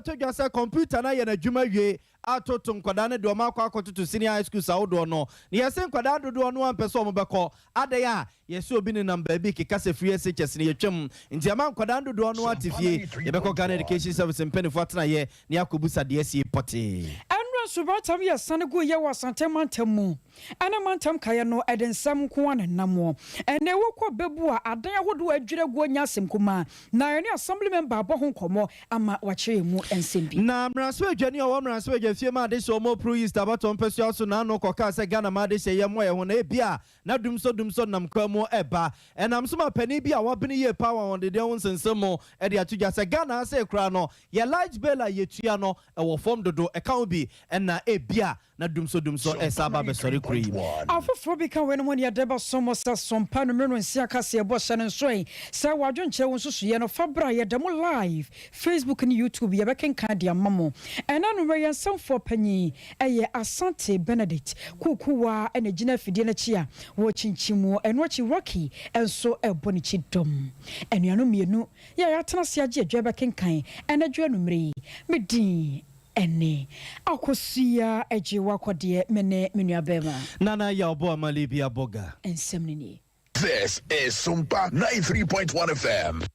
Abɛtɔ dwa sɛ kɔmputa no ayɛ n'adwuma wie atoto nkwadaa no de wɔn akɔ akɔtoto senior high schools ahodoɔ no, na yɛse nkwadaa dodoɔ no ampɛ sɛ wɔn bɛkɔ. Adɛn a yɛsɛ obi nenam baabi keka sɛ free SHS no yɛtwam nti ɛma nkwadaa dodoɔ no ate fie. Yɛbɛkɔ Ghana Education Service mpanimfoɔ atenaeɛ na yɛakɔbusa deɛ asie pɔtee. Ɛnora nsubratam yɛ sane gu yɛ wɔ Asante mantam mu ɛne mantam kaeɛ no, ɛde nsɛm nko ara na ɛnam wɔ. Ɛnɛ wokɔ bɛbu a, adan ahodoɔ a adwiri aguo nyɛ asɛm kumaa, na yɛne assembly member abɔ ho nkɔmmɔ ama wakyerɛ yɛn mu nsɛm bi. Na mmarahyɛbadwani a ɔwɔ mmarahyɛbadwa fie ma adehye ɔmo Pru East abatoɔ mpasua so n'ano kɔkaa sɛ Ghana ma adehye yɛ mmoa yɛn ho na ebia na dumsɔ dumsɔ nam kwan mu ɛba. Ɛnam so ma panin bi a wabene yie paa wɔ ahoɔdendeɛ ho nsensɛm mu ɛde ato dwa sɛ Ghana ase koraa no, yɛ light bill a yɛtua no ɛwɔ fam dodo. Ɛka ho bi ɛna ebia na dumsɔ dumsɔ ɛsa aba abɛsɔre kuro yi mu. Afoforɔ bi ka wei no mu ne yɛde bɛso mo sɛ sompa no mmerɛ no nsia kaseɛ bɔ hyɛ no nso yi sɛ wadwenkyerɛ wo nsusuyɛ no fa bra. Yɛda mu live Facebook ne YouTube, yɛbɛkenkan de ama mo. Ɛna no yɛ nsɛmfoɔ panyin ɛyɛ Asante Benedict Kukuwa, ɛna gyina afidie no akyi a wɔkyinkyim mu. Ɛno akyi Rocky nso ɛbɔ ne kyi dɔm. Anuanom mmienu yɛ a yɛatena ase agye adwa bɛkenkan ɛna dwa no mmerɛ yi, medin ɛne Akosua Agye Wakɔdeɛ, me ne me nua bɛrima Nana Yɛwbɔ Amale bi abɔga. Nsɛm no nie. This is Sumpa 93.1 FM.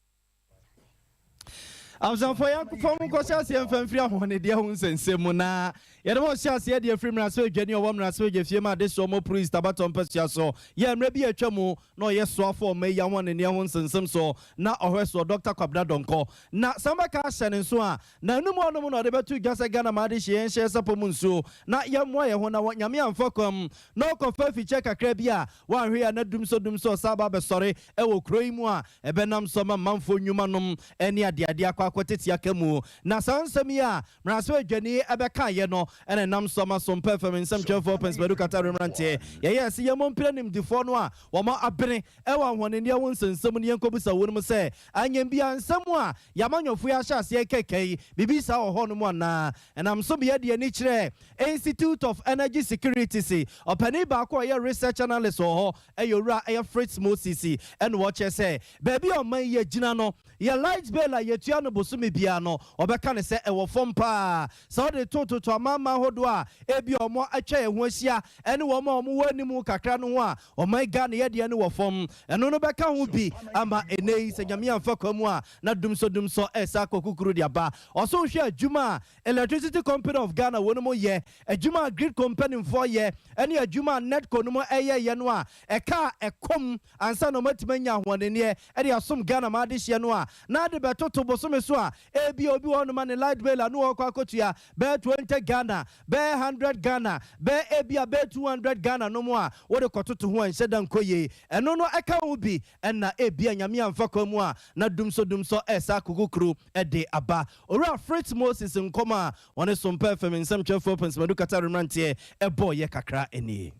Abusuafoɔ, yɛn fam nkɔhyɛ aseɛ mfa mfiri ahoɔnedeɛ ho nsɛnsɛm mu, na yɛde wɔ hyɛ aseɛ deɛ firi mmarahyɛbadwani a ɔwɔ mmarahyɛbadwa fie ma adehyɛ ɔmɔ Pru East abatɔ mpasua so yɛ mmerɛ bi atwa mu na ɔyɛ soafo ɔma yi ahoɔnedeɛ ho nsɛnsɛm so na ɔhwɛ soɔ, Dr Kwabena Dɔnkɔ. Na sɛ mbɛka ahyɛ ne nso a, na anum ɔnom na ɔde bɛto dwa sɛ Ghana ma adehye yɛn hyɛ sapɔ mu nsuo na yɛmmoa yɛn ho na wɔ Nyame amfa kwam na ɔkɔfa afikyɛ kakra bi a wanhwɛ a na dumsɔ dumsɔ ɔsa aba abɛsɔre ɛwɔ kuro yi mu a ɛbɛnam so ama manfoɔ nnwuma nom ne adeade akɔ akɔtete aka mu. Na saa nsɛm yi a mmarahyɛbadwani ɛbɛkaeɛ no ɛna ɛnam so ama so mpɛ fam nsɛmtwerɛfoɔ Pɛnsmadu Katare mmeranteɛ yɛyɛ sɛ yɛmmɔ mpira nimdifoɔ no a wɔma abene ɛwɔ ahoɔdendeɛ ho nsɛnsɛm no, yɛnkɔbisa wɔn mu sɛ anyɛ bia nsɛm a yɛamanyɔfoɔ yi ahyɛ aseɛ kɛkɛ yi, biribi saa wɔ hɔ no mu anaa. Ɛnam so bea deɛ ani kyerɛ Institute of Energy Security si ɔpanin baako a ɔyɛ research analyst wɔ hɔ, ɛyɛ owura ɛyɛ Fritz Moses, ɛna wɔkyerɛ sɛ baabi a ɔman yi gyina no, yɛ light bill a yɛtua no bosome biara no, ɔbɛka ne sɛ ɛwɔ fam paa sɛ ɔde tototo amanaman ahodoɔ a ebi a ɔmo atwa yɛn ho ahyia ɛne wɔn a ɔmo wɔ anim kakra no ho a, ɔman Ghana yɛ deɛ no wɔ fam. Ɛno no bɛka ho bi ama ɛnɛ yi sɛ Nyame amfa kwa mu a na dumsɔ dumsɔ ɛsa akɔ kukuru de aba. Ɔso hwɛ adwuma a Electricity Company of Ghana wɔn mu yɛ, adwuma a grid company foɔ yɛ, ɛne adwuma a NEDCO no mu ɛyɛ yɛ no a ɛka a ɛkɔm ansa na ɔmatumi anya ahoɔdenneɛ ɛde asom Ghana ma adehyeɛ no a na ade bɛtoto bosome so a, ebi obi wɔ hɔnom a ne light bill a no wɔkɔ akɔtua bɛyɛ 20 Ghana, bɛyɛ 100 Ghana, bɛyɛ ebi a bɛyɛ 200 Ghana no mu a wode kɔtoto ho a nhyɛ da nkɔ yie. Ɛno no ɛka ho bi ɛna ebi a Nyame amfa kwan mu a na dumsɔ dumsɔ ɛsa akokokuro ɛde aba. Owura Fritz Moses nkɔm a wɔne Sompa FM nsɛmtwerɛfoɔ Pɛnsɛmadu Katare mmeranteɛ ɛbɔɔ yɛ kakra nie.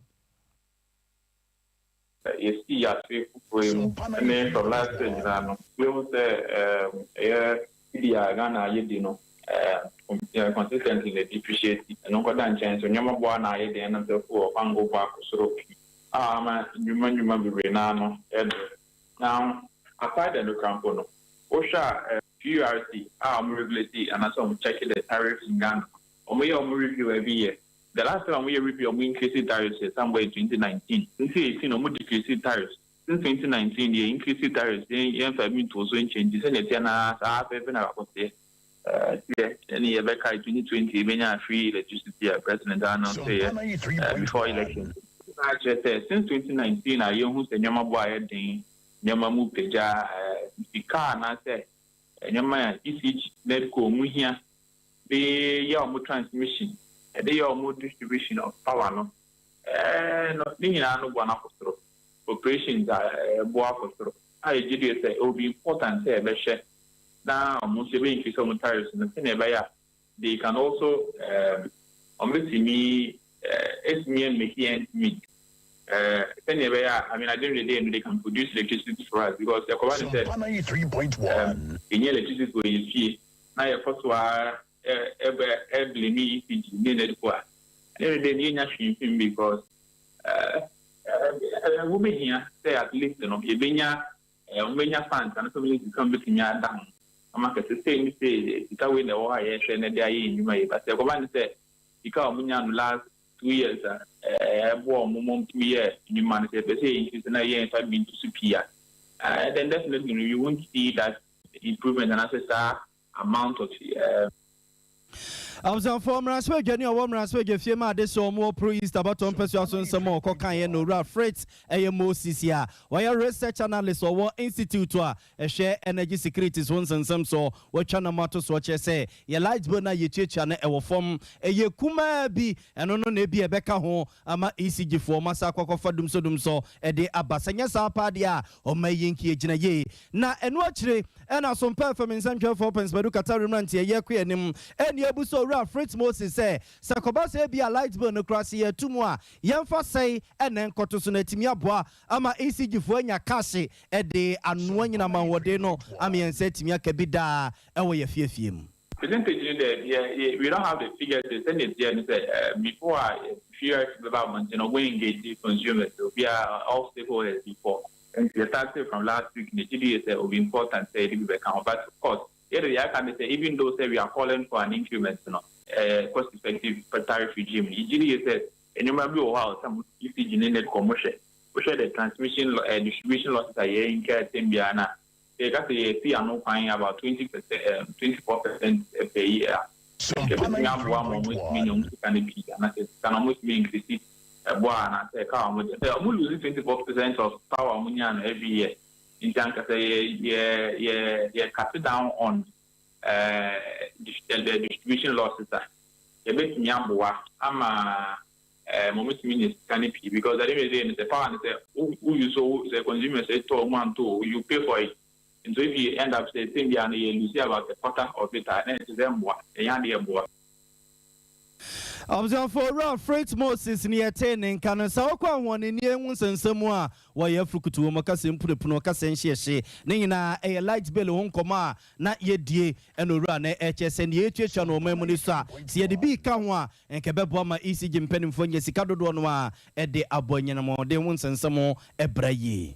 Yɛsii afe foforɔ yi mu ne from last year nyinaa no, wobɛhu sɛ ɛyɛ cedi a Ghana yɛdi no consistently na depreciate. Ɛno nkɔda nkyɛn so, nneɛma boa na ayɛ den, ɛnam sɛ fuel fango bɔ akɔ soro a ama nnwuma nnwuma bebree naa no ɛdo. Now, aside ɛno kora mpo no, wohwɛ a PURC a ɔmo regulate anaasɛ ɔmo check the tariffs in Ghana, ɔmo yɛ ɔmo review every year. The last time ɔmo yɛ review, ɔmo increase tariffs yɛ somewhere in 2019. 2018 ɔmo decrease tariffs. Since 2019 yɛ increase tariffs, yɛn fa bi nto so nkyɛn nti sɛnea ɛteɛ na saa afɛɛfɛ na akɔteɛ teɛ. Ɛne yɛbɛka 2020 ebenya free electricity a president announce yɛ before election na kyerɛ sɛ since 2019 a yɛhu sɛ nneɛma bɔ ayɛ den, nneɛma mu pagya, sika anaasɛ nneɛma a ECG, NEDCO mu hia de yɛ ɔmo transmission, ɛde yɛ ɔmo distribution of power no, no ne nyinaa no bɔ n'akɔ soro, operations a ɛbɔ akɔ soro a yɛgye deɛ sɛ it will be important sɛ ɛbɛhwɛ na ɔmo nso ebe increase ɔmo tariffs no sɛnea ɛbɛyɛ a they can also ɔmo betumi etumi make ends meet, sɛnea ɛbɛyɛ a, I mean, at the end of the day no, they can produce electricity for us, because ɛkɔba ne sɛ yɛnyɛ electricity wɔ yɛ fie na yɛkɔ so a ɛbɛ ɛblame ECG ne NEDCO a, at the end of the day yɛnya hwee mfim, because ɛɛ wobɛhia sɛ at least no yɛbɛnya wɔbɛnya funds anaasɛ wɔbɛnya sika wɔbɛtumi ada ho. Ama kɛse sei ne sei, sika wei na ɛwɔ hɔ a yɛhwɛ na de ayɛ nnwuma yi. But ɛkɔba ne sɛ sika a wɔn nya no last 2 years a ɛboa wɔn mo tumi yɛ nnwuma no, sɛ yɛpɛ sɛ yɛ increase na yɛn nfa bi nto so pii a, then definitely you won't see that improvement anaasɛ saa amount of Abusuafoɔ, mmarahyɛbadwani a ɔwɔ mmarahyɛbadwa fie ma ade sɛ ɔmo wɔ Pru East abatɔ mpɛsua so nsɛm a ɔkɔkaeɛ no, Owura Fritz ɛyɛ Moses a wɔyɛ research analyst, ɔwɔ institute a ɛhwɛ energy securities ho nsɛnsɛm so, wɔatwa nam ato so ɔkyerɛ sɛ yɛ light bill no a yɛtuatua no ɛwɔ fam, ɛyɛ kumaa bi. Ɛno no na ebi ɛbɛka ho ama ECG foɔ masa akɔkɔfa dumso dumso ɛde aba. Sɛ nyɛ saa paa deɛ a, ɔma yi nki gyina yie. Na ɛno akyire ɛna Asompa FM nsɛntwerɛfoɔ Pɛnsipadu Katare mmeranteɛ yɛkɔ anim ɛne abu sɛ Owura Fritz Moses sɛ kɔba sɛ ebi a light bill no kora se yɛtu mu a, yɛmfa sɛe ɛna nkɔto so na atumi aboa ama ECG foɔ anya cash ɛde anoa nyinam ahoɔden no ama yɛn nsa atumi aka bi daa ɛwɔ yɛ fiefie mu. Percentage no deɛ, yɛ we don't have the figures. Sɛnea ɛteɛ no sɛ before a figures bɛba abɔnten no, wɔn engage consumers, obiara, all stakeholders before. Nti yɛ started from last week ne gyi sɛ obi important sɛ yɛde bi bɛka ho. But of course, yɛde yɛ aka ne sɛ even though sɛ we are calling for an increment no, cost effective tariff regime, gyi di sɛ nneɛma bi wɔ hɔ a ɔsɛ ECG ne NEDCo mo hwɛ, wohwɛ the transmission distribution losses a yɛn nkɛ ɛtɛm biara na yɛka sɛ yɛsi ano kwan about 20%, 24% per year a, yɛbɛtumi aboa ma ɔmo tumi nya ɔmo sika no pii anaasɛ sika no ɔmo tumi increase ɛboa anaasɛ ɛka a ɔmo de sɛ ɔmo lose 24% of power ɔmo nya no every year. Nti ankasa yɛ cut down on the distribution losses a, yɛbɛtumi aboa ama mo tumi nya sika no pii, because at the end of the day no, sɛ power no sɛ wo use so, sɛ consumer sɛ tɔ ɔmo anto, you pay for it. Nti if you end up sɛ same bi a no yɛ lose about a quarter of it a, na ɛkyerɛ sɛ mboa ɛnyɛ adeɛ mboa. Abusuafo, Owura Fritz Moses ne yɛtee ne nka no. Sɛ wokɔ ahoɔneni ho nsɛnsɛm a wɔyɛ afurukutu wɔ mu, kasa mpunepunu, kasa nhyeɛhye ne nyinaa ɛyɛ light bill ho nkɔmmɔ a na yɛdie. Ɛna owura no ɛkyɛ sɛ neɛ yɛtuatua no ɔman mu no so a, sɛ yɛde bi ka ho a, nka ɛbɛboa ma ECG mpanimfoɔ nya sika dodoɔ no a ɛde abɔ nyinamɔden ho nsɛnsɛm ɛbra yie.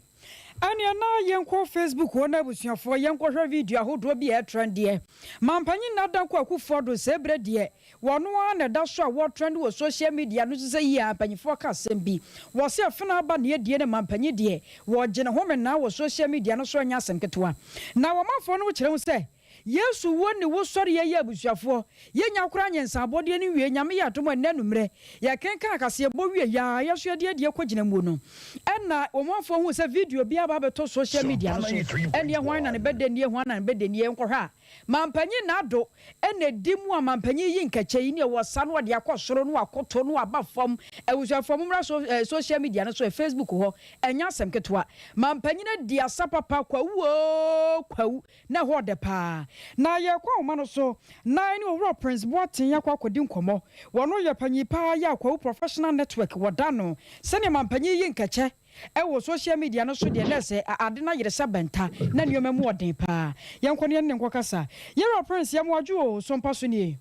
Ɛneɛ na yɛnkɔ Facebook hɔ no, abusuafoɔ, yɛnkɔhwɛ video ahodoɔ bi a ɛtrend deɛ. Mampanyin Nana Akufo Addo sɛ berɛ deɛ wɔno ara na ɛda so a wɔtrend wɔ social media no so sɛ yie a mpanyinfoɔ ka asɛm bi wɔsɛ ɛfena aba ne yɛdie ne mampanyin deɛ wɔgye ne home naa wɔ social media no so. Ɛnyɛ asɛm ketewa na wɔmanfoɔ no kyerɛ ho sɛ Yesu wo ne wo sɔre yɛyɛ. Abusuafoɔ, yɛnya koraa nyɛnsa abɔdeɛ no wie. Nyame yɛ adom a, nnɛ nummerɛ yɛkenka akaseɛ bɔ wie yaa yɛso yɛde adie kɔgyina mu no, ɛna wɔmanfoɔ hu sɛ video bi aba abɛtɔ social media no so. Ɛneɛ hwan na ne bɛdɛ nie, hwan na ne bɛdɛ nie? Nkɔhwɛ a, mampanyin Nado ɛna di mu a mampanyin yi nkɛkyɛ yi ne ɛwɔ sa no, ɔde akɔ soro no, akoto no aba fam. Abusuafoɔ, mommra so social media no so, Facebook hɔ. Ɛnyɛ asɛm ketewa, mampanyin adi asa papa. Kwawu o kwawu, na ɛhɔ ɔdɛ paa. Na yɛkɔ ahoma no so na ɛne Owura Prince Boaten akɔ akɔdi nkɔmmɔ. Wɔno yɛ panyin paa yɛ Akwawu Professional Network. Wɔda no sɛnea mampanyin yi nkɛkyɛ ɛwɔ social media no so deɛ, na ɛsɛ ade no ayere sɛ bɛnta na nneɛma mu ɔden paa. Yɛnkɔ ne yɛne ne nkɔ kasa. Yɛwura Prince, yɛmo adwo o, so mpa so nie.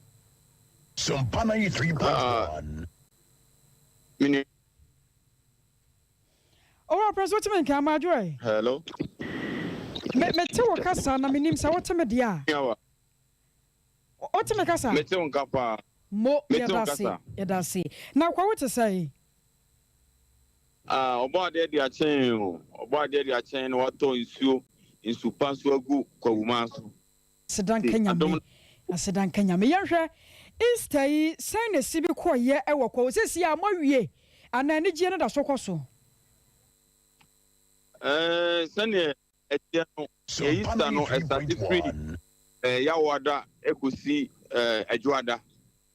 Sompa 93.1. Mini. Owura Prince, wotumi nka ama adwo ɛ? Hello. Mete wo kasa na menim sɛ wote me deɛ a. Yawa. Wote me kasa? Mete wo nka paa. Mo. Mete wo yɛda ase. kasa. Yɛda ase. Na kwa, wote sɛ? Ah, ɔbɔ adeɛ de akyɛn o. Ɔbɔ adeɛ de akyɛn na watɔ nsuo, nsu pa nso agu Kwawuma so. Aseda nka Nyame, aseda nka Nyame. Yɛnhwɛ Easter yi sɛn na esi bi kɔɔyɛ ɛwɔ kɔ sɛsi a moawie anaa anigyeɛ no da so kɔ so? Sɛneɛ ɛteɛ no, yɛ Easter no ɛstart firi Yawoada ɛkɔsi Adwoada.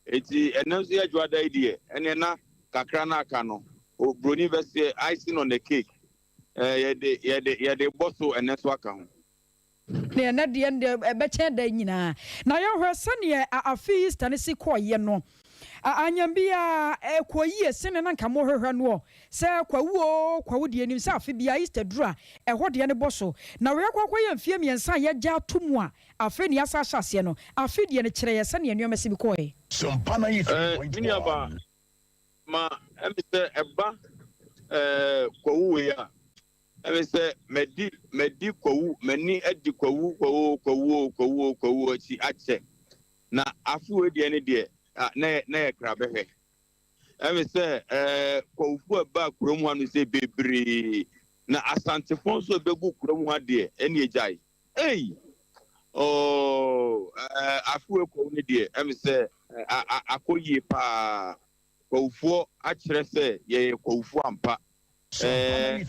Eti ɛnɛ nso yɛ Adwoada yi deɛ, ɛneɛ na kakra na aka no. Broni bɛseɛ icing on the cake. Yɛde bɔ so ɛnɛ nso aka ho. Ne ɛnɛ deɛ deɛ ɛbɛkyɛn da nyinaa. Na yɛhwɛ sɛneɛ afe Easter no si kɔɔyɛ no, anyam biara ɛkɔ yie sene na nka mohwehwɛ noɔ sɛ Kwawu o Kwawu deɛ nim sɛ afe biara Easter duru a, ɛhɔ deɛ no bɔ so na wɔyɛkɔ akɔyɛ mfeɛ 3 a yɛgya ato mu a, afei ne yɛasa ahyɛ aseɛ no. Afe deɛ no, kyerɛ yɛ sɛneɛ nneɛma si bi kɔɔɛ. Sompa Me nuaba 93.1. ma ɛmi sɛ ɛba Kwawu wei a. Ɛne sɛ madi madi kwawu m'ani adi kwawu kwawu kwawu kwawu kwawu akyi akyɛ. Na afe wei deɛ ne deɛ na yɛ na yɛ kra bɛhwɛ. Ɛne sɛ ɛɛ kwawufo a ɛbaa kurom ha no sɛ bebree na Asantefo nso ɛbɛgu kurom ha deɛ ɛne agyae. Ei! Oh, ɛɛ afe wei kwawu no deɛ ɛne sɛ akɔ yie paa. Kwawufoɔ akyerɛ sɛ yɛyɛ kwawufoɔ ampa. Ɛɛ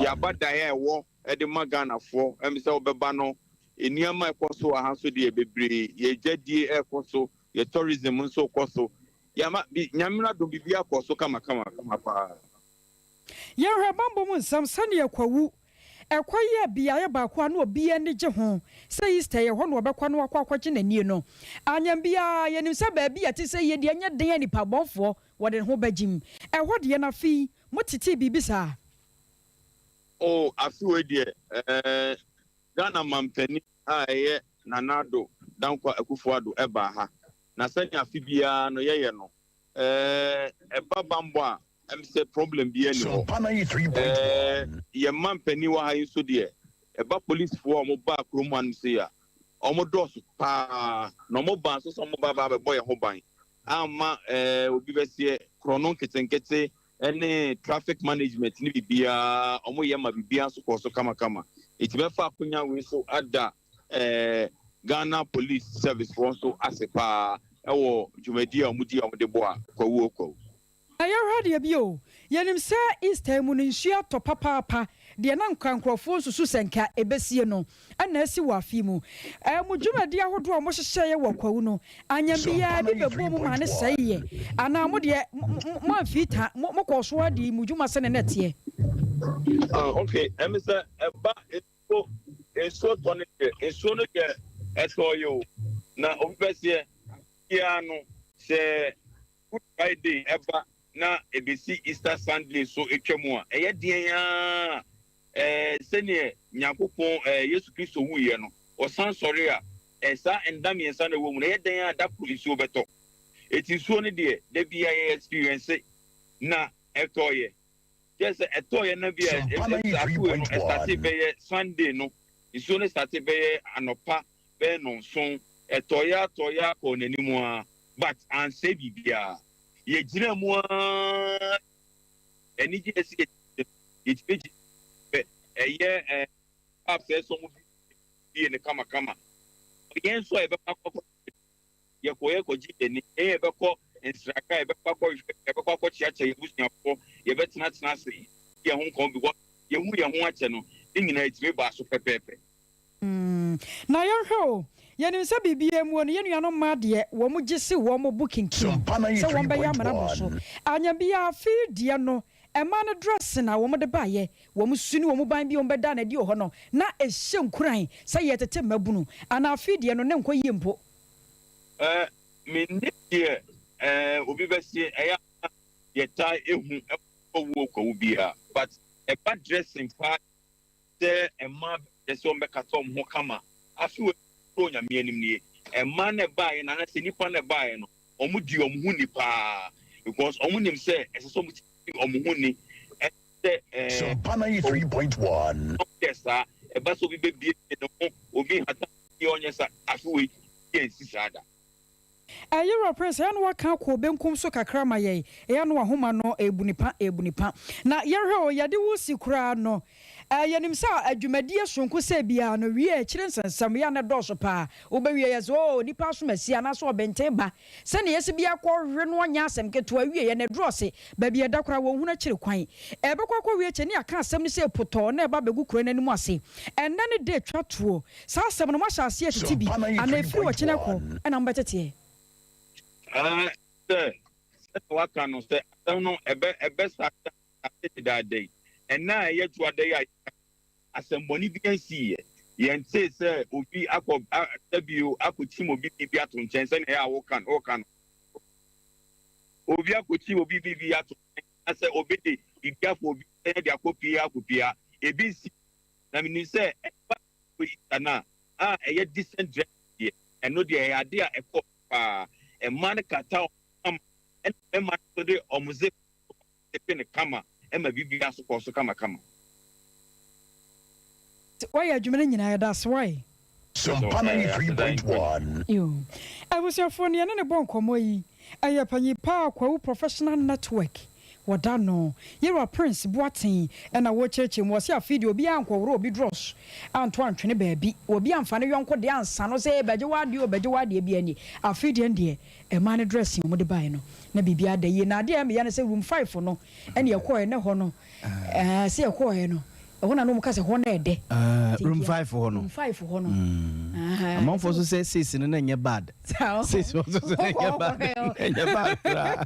yɛaba daeɛ a ɛwɔ de ma Ghanafoɔ. Ɛm sɛ wobɛba no, nneɛma a ɛkɔ so wɔ ha nso deɛ bebree. Yɛ dwadie ɛrekɔ so, yɛ tourism nso rekɔ so. Yɛama bi, Nyame adom biribiara kɔ so kama kama kama paa. Yɛhwɛ bammɔ mu nsɛm sɛdeɛ Kwawu ɛkɔ yɛ beaeɛ baako a na obiara ani gye ho sɛ Easter yɛ hɔ na ɔbɛkɔ na wakɔ akɔgye n'anie no. Anyɛ biara yɛnim sɛ baabi a ɛte sɛ yie deɛ ɛnyɛ den a nnipa bɔnfoɔ wɔde ne ho bɛgyem. Ɛhɔ deɛ na afei motetee biribi saa? Oh afe wei deɛ eh, Ghana manpanin a ɛyɛ Nana Addo Dankwa Akufo Addo baa ha. Na sɛnea afe biara no yɛyɛ no, eh, ɛba bammɔ a, ɛm sɛ problem biara nni hɔ. Eh, yɛn manpanin wɔ ha yi nso deɛ, ɛba polisifoɔ a wɔbaa kurom hanom sei a, wɔdɔɔso paa. Na wɔbaa nso sɛ wɔba aba abɛbɔ yɛn ho ban. Amma eh, obi bɛseɛ korɔno nketenkete ne traffic management ne biribiara, wɔyɛ ma biribiara nso kɔɔ so kamakama. Enti mɛfa akonya wei so ada eh, Ghana Police Service foɔ nso ase paa wɔ dwumadie a wɔdi a wɔde boa Kwawu Okwawu. Na yɛhwɛ deɛ bio, yɛnim sɛ Easter yi mu no nsuo atɔ papaapa, deɛ na nka nkorɔfoɔ nsusu sɛ nka ɛbɛsie no na asi wɔ afe yi mu. Mo dwumadie ahodoɔ a mohyehyɛeɛ wɔ Kwawu no, anyam biara bi bɛbɔɔ mu maa no sɛeɛ anaa mo deɛ moamfii ta, mokɔɔ so ara dii mo dwuma sɛdeɛ na ɛteɛ? Ah, okay, ɛmi sɛ ɛba nsuo nsuo tɔ no deɛ nsuo no deɛ ɛtɔ yɛ o na obi bɛseɛ biara no sɛ Good Friday ɛba na ɛbɛsi Easter Sunday so atwa mu a, ɛyɛ deɛn ara ɛɛ sɛdeɛ Nyankopɔn ɛɛ Yesu Kristo wuiɛ no, ɔsan sɔre a, ɛɛ saa nda mmiɛnsa na ɛwɔ mu no, ɛyɛ dɛn ara da koro nsuo bɛtɔ. Eti nsuo no deɛ, da biara yɛ experience na ɛtɔeɛ. Kyerɛ sɛ ɛtɔeɛ na bi a afe wei no ɛstate bɛyɛ Sunday no, nsuo no state bɛyɛ anɔpa bɛyɛ nnɔnson, ɛtɔeɛ ara tɔeɛ ara kɔɔ n'anim ara. But ansɛe biribiara. Yɛgyinaa mu ara anigye a ɛsɛ yɛgyina mu, yɛtumi gyina mu pɛ. Ɛyɛ eh, clubs a ɛsɛ wɔn bie no kamakama. Yɛn nso a yɛbɛkɔ akɔkɔ yɛkɔ yɛkɔgye yɛn ani. Yɛn yɛbɛkɔ nsraka, yɛbɛkɔ akɔhwehwɛ, yɛbɛkɔ akɔkyeakyea yɛn abusuafoɔ, yɛbɛtenatena ase, yɛn ho nkɔmmɔ because yɛhu yɛn ho akyɛ no, ne nyinaa ɛtumi baa so pɛpɛɛpɛ. Na yɛnhwɛ o, yɛnim sɛ biribiara mu no, yɛn nuanom mmaa deɛ, wɔn gye se wɔn bo kinkim sɛ wɔn bɛyɛ amena bɔ so. Anya biara, afe yi deɛ no, mmaa no dressing a wɔn de baeɛ, wɔn su ne wɔn ban bi a wɔn bɛdaa no adi wɔ hɔ no, na ɛhyɛ nkuran sɛ yɛretete mmabunu. Anaa afe yi deɛ no, na ɛnkɔ yie mpo. Eh, mennim deɛ eh, obi bɛseɛ, ɛyɛ a na yɛtaa hu wɔ wuo kwawu biara, but ɛba dressing paa sɛ mmaa bɛkyerɛ sɛ wɔbɛkata wɔn ho kama. Afei wei kura Onyame anim nie. Mmaa no ɛbaeɛ no anaasɛ nnipa no ɛbaeɛ no, wɔn di wɔn ho ni paa because wɔn nim sɛ ɛsɛ sɛ wɔn di wɔn ho ni. Ɛsɛ sɛ ɛɛ Sompa 93.1. wɔn yɛ saa. Ɛba sɛ obi bɛbie ne ho, obi nhata ne ho, ɔnyɛ saa. Afei wei yɛ nsi saa da. Ɛyera Prince, ɛyɛ a na waka akɔ benkum so kakra ma yɛn, ɛyɛ a na wahoma no ɛrebu nipa, ɛrebu nipa. Na yɛhwɛ o, yɛde wo si koraa no, eh, yɛnim sɛ adwumadie sononko sɛ biara no, wie akyire nsɛnsɛm, yɛ a na ɛdɔɔso paa. Wobɛwie yɛ sɛ, oh, nipa asom asi anaasɛ ɔbɛnten ba. Sɛdeɛ yɛsi bi akɔhwe no ɔnyɛ asɛm ketewa, wie yɛ na ɛduru ɔse, baabi ɛda koraa wɔnhunu akyire kwan. Ɛbɛkɔ akɔwie kyɛ ne yɛaka asɛm no sɛ potɔɔ na ɛba abɛgu kuro no anim ase. Ɛnnɛ ne da ɛtwa toɔ. Saa asɛm no, moahyɛ aseɛ retete bi, anaa ɛfiri ɔkyena kɔ na mobɛteteɛ? Ɛɛ, sɛ, sɛdeɛ wɔaka no, sɛ asɛm no, ɛbɛ, ɛbɛsa ase dedaada yi, ɛnnɛ a ɛyɛ Dwoada yi a yɛka yi, asɛmmɔne biara nsiiɛ. Yɛntee sɛ obi akɔ, a, sɛbio, akɔkyim obi biribi ato nkyɛn, sɛdeɛ ɛyɛ a woka no, woka no. Obi akɔkyim obi biribi ato nkyɛn, anaasɛ obi de biribi afa obi nkyɛn de akɔpie akɔpie a, ebi nsii. Na menim sɛ ɛba Easter no a, a ɛyɛ decent dressing deɛ, ɛno deɛ ɛyɛ adeɛ a ɛkɔɔ so paa. Mmaa no kata wɔn ho kama, ɛna mmarima no nso de wɔn zip zipe no kama ma biribiara nso kɔɔ so kamakama. Wayɛ adwuma no nyinaa yɛda ase wai. Sompa 93.1. Yoo. Abusuafoɔ nea yɛne no bɔ nkɔmmɔ yi yɛ panyin paa Kwawu Professional Network wɔda no. Yɛwura Prince Boateng na wɔrekyerɛkyerɛ mu. Ɔse afei deɛ obiara ankɔworɔ obi drɔs anto antwene baabi. Obi amfa ne yɔnko deɛ ansa no sɛ bɛgye w'adeɛ o bɛgye w'adeɛ bi ani. Afei deɛ ndeɛ mmaa no dressing a wɔde baeɛ no na biribiara da yie. Na adeɛ a ɛyɛ meya ne sɛ room five no ɛna yɛkɔeɛ na ɛhɔ no Ɛɛ sɛ yɛkɔɔɛ no, ɛhɔ na na wɔn ka sɛ hɔ na ɛdɛ. Ah, room 5 hɔ no. Room 5 hɔ no. Amanfoɔ nso sɛ six no na ɛnyɛ bad. Six hɔ nso sɛ ɛnyɛ bad. Ɛnyɛ bad koraa.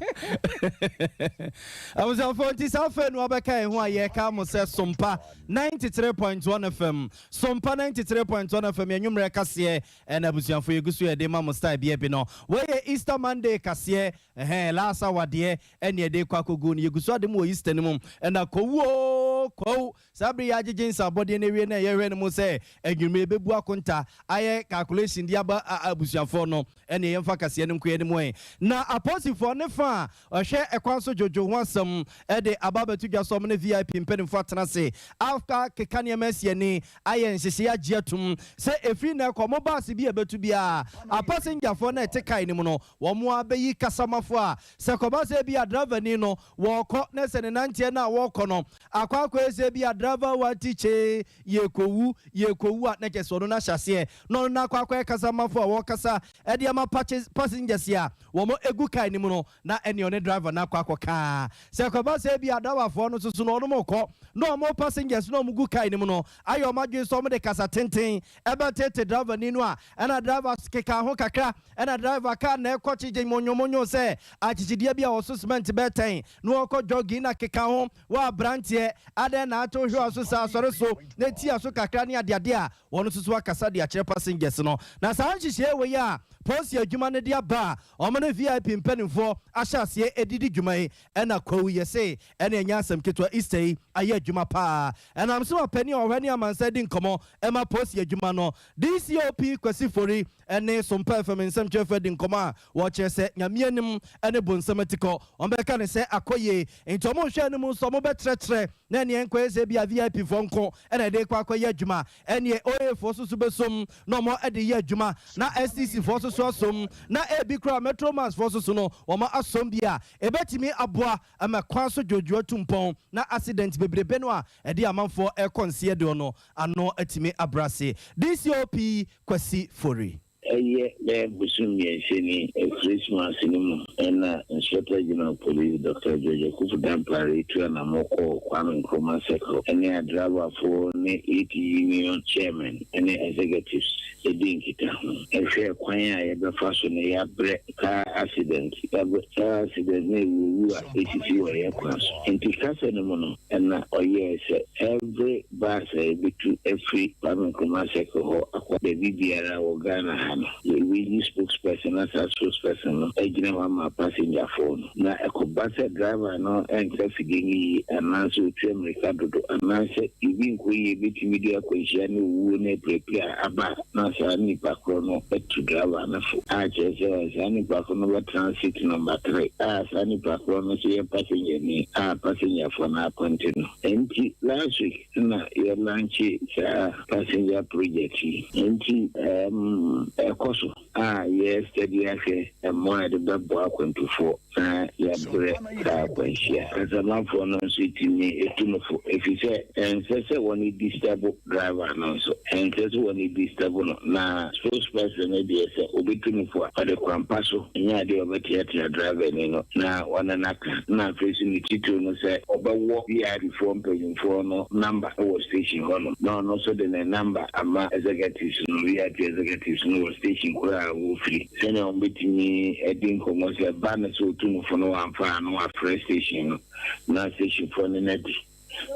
Abusuafoɔ nti saa afei na wɔbɛka yɛn ho a yɛka mo sɛ Sompa 93.1 FM. Sompa 93.1 FM yɛn nwummerɛ kaseɛ ɛna abusuafoɔ yɛgu so yɛde ma mo style bi bi no. Wei yɛ Easter Monday kaseɛ. Ɛhɛn, last hour deɛ ɛne ɛde rekɔ akɔgu no. Yɛgu so ade mu wɔ Easter no mu. Ɛna kɔwu oo, kɔwu. Saa bere yi yɛagyegye nsa abɔdeɛ no awie na yɛhwɛ no mu sɛ anwummerɛ yɛbɛbu akonta ayɛ calculation de aba abusuafoɔ no. Ɛneɛ yɛmfa kaseɛ no nko yɛn mu ɛ. Na apolisifoɔ ne fa a ɔhwɛ ɛkwan so dwodwo ho asɛm de aba abɛto dwa sɛ wɔn ne VIP mpanimfoɔ atena ase akeka nneɛma asi ani ayɛ nhyehyɛe agye atum sɛ ɛfiri nnɛ rekɔ wɔn baase bi a ɛbɛtu biara apasengyafoɔ no a ɛte kae no mu no wɔn ara bɛyi kasamafo a sɛ kɔba sɛ ebia dravani no wɔrekɔ na sɛ ne nanteɛ no a wɔrekɔ no akɔ akɔyɛ sɛ ebia drava wati kyee yɛrekɔwu yɛrekɔwu a na kyerɛ sɛ ɔno no ahyɛ aseɛ na ɔno no akɔ akɔyɛ kasamafo a wɔrekasa de ama passengers a wɔn gu kae no mu no na ɛne ɔne driver no akɔ akɔka. Sɛ ɛkɔba sɛ ebia driverfoɔ no nso so no wɔn rekɔ na wɔn passengers no a wɔgu kae no mu no ayɛ wɔn adwene sɛ wɔde kasa tenten ɛbɛtete driverni no a, ɛna driver keka ho kakra, ɛna driver car na ɛkɔ kyegye monyomonyo sɛ akyekyedeɛ bi a ɔso cement bɛtɛn na ɔkɔ jogging na keka ho, wo abranteɛ adɛn na ato hwewa so saa, sɔre so na tia so kakra ne adeade a wɔn nso so akasa de akyerɛ passengers no. Na saa nhyehyɛe wei a polisi adwuma no de aba a wɔn ne VIP mpanimfoɔ ahyɛ aseɛ ɛdidi dwuma yi ɛna Kwawu yɛ se ɛne ɛnyɛ asɛm ketewa Easter yi ayɛ adwuma paa ɛnam so ma panin a ɔhwɛ ne amansan di nkɔmmɔ ɛma polisi adwuma no DCOP Kwasi Fori ɛne Sompa FM nsɛmtwerɛfoɔ adi nkɔmmɔ a wɔkyerɛ sɛ Nyame anim ɛne bonsam atikɔ wɔn bɛka ne sɛ akɔ yie nti wɔn nhwɛ anim nso wɔn bɛtrɛtrɛ na ɛneɛ nkɔyɛ sɛ ebia VIP foɔ nko ɛna ɛde kɔ akɔyɛ adwuma ɛneɛ OA foɔ nso so bɛsom na wɔn de yɛ adwuma na STC foɔ nso so asom na ebi koraa Metro Mass foɔ nso so no wɔn asom bi a ɛbɛtumi aboa ama kwan so dwoodwoo atu mpɔn na accident bebrebe no a ɛde amanfoɔ ɛrekɔ nseɛ deɛ no ano atumi abrɛ ase. DCOP Kwasi Fori. Ɛyɛ bɛyɛ bosom mmiɛnsa ni, Christmas no mu na Inspector General of Police Doctor George Akuffo Dampare retu anamɔ kɔɔ Kwame Nkrumah Circle ne adrabafoɔ ne ET Union Chairman ne Executives dii nkitaho hwɛɛ kwan a yɛbɛfa so na yɛabrɛ car accident, yɛabrɛ car accident ne awuowu a ɛsisi wɔ yɛn kwan so. Nti kasa no mu no na ɔyɛɛ sɛ every Bus a yɛbɛtu afiri Kwame Nkrumah Circle hɔ akɔ baabi biara wɔ Ghana ha no, yɛbɛyi spokesperson na saa spokesperson no agyina hɔ ama pasengyafoɔ no. Na ɛkɔba sɛ driver no nka afidie no yie anaasɛ ɔtu ammirika dodo anaasɛ biribi nkɔ yie bɛtumi de akwanhyia ne owuo ne apirapira aba a, na saa nipa korɔ no atu driver no fo a kyerɛ sɛ saa nipa korɔ no bɛtena seat number three a saa nipa korɔ no nso yɛ passengerni a passengerfoɔ no apɔnte no. Ɛnti last week na yɛ launche saa passenger project yi. Ɛnti ɛɛm ɛkɔ so a yɛ study ahwɛ mmoa a yɛde bɛboa akwantufoɔ na yɛabrɛ saa akwanhyia. Kasamafoɔ no nso tumi tu no fo efisɛ ɛnsɛ sɛ wɔn disturb driver no nso. Ɛnsɛ sɛ wɔn disturb no na spokesperson no deɛ sɛ obetu no fo a ɔde kwan pa so ɛnyɛ adeɛ a ɔbɛteatea driver ni no na wɔne no aka. Ɛna afei nso ne titiriw no sɛ ɔbɛwɔ VIP foɔ mpanyinfoɔ no number wɔ station hɔ nom na ɔno nso de ne number ama executives no, VIP executives no wɔ station koro a wɔfiri sɛnea wɔbɛtumi adi nkɔmmɔ sɛ ɛba no sɛ ɔtu no fo no wamfa a na wafrɛ station no na station foɔ ne no adi.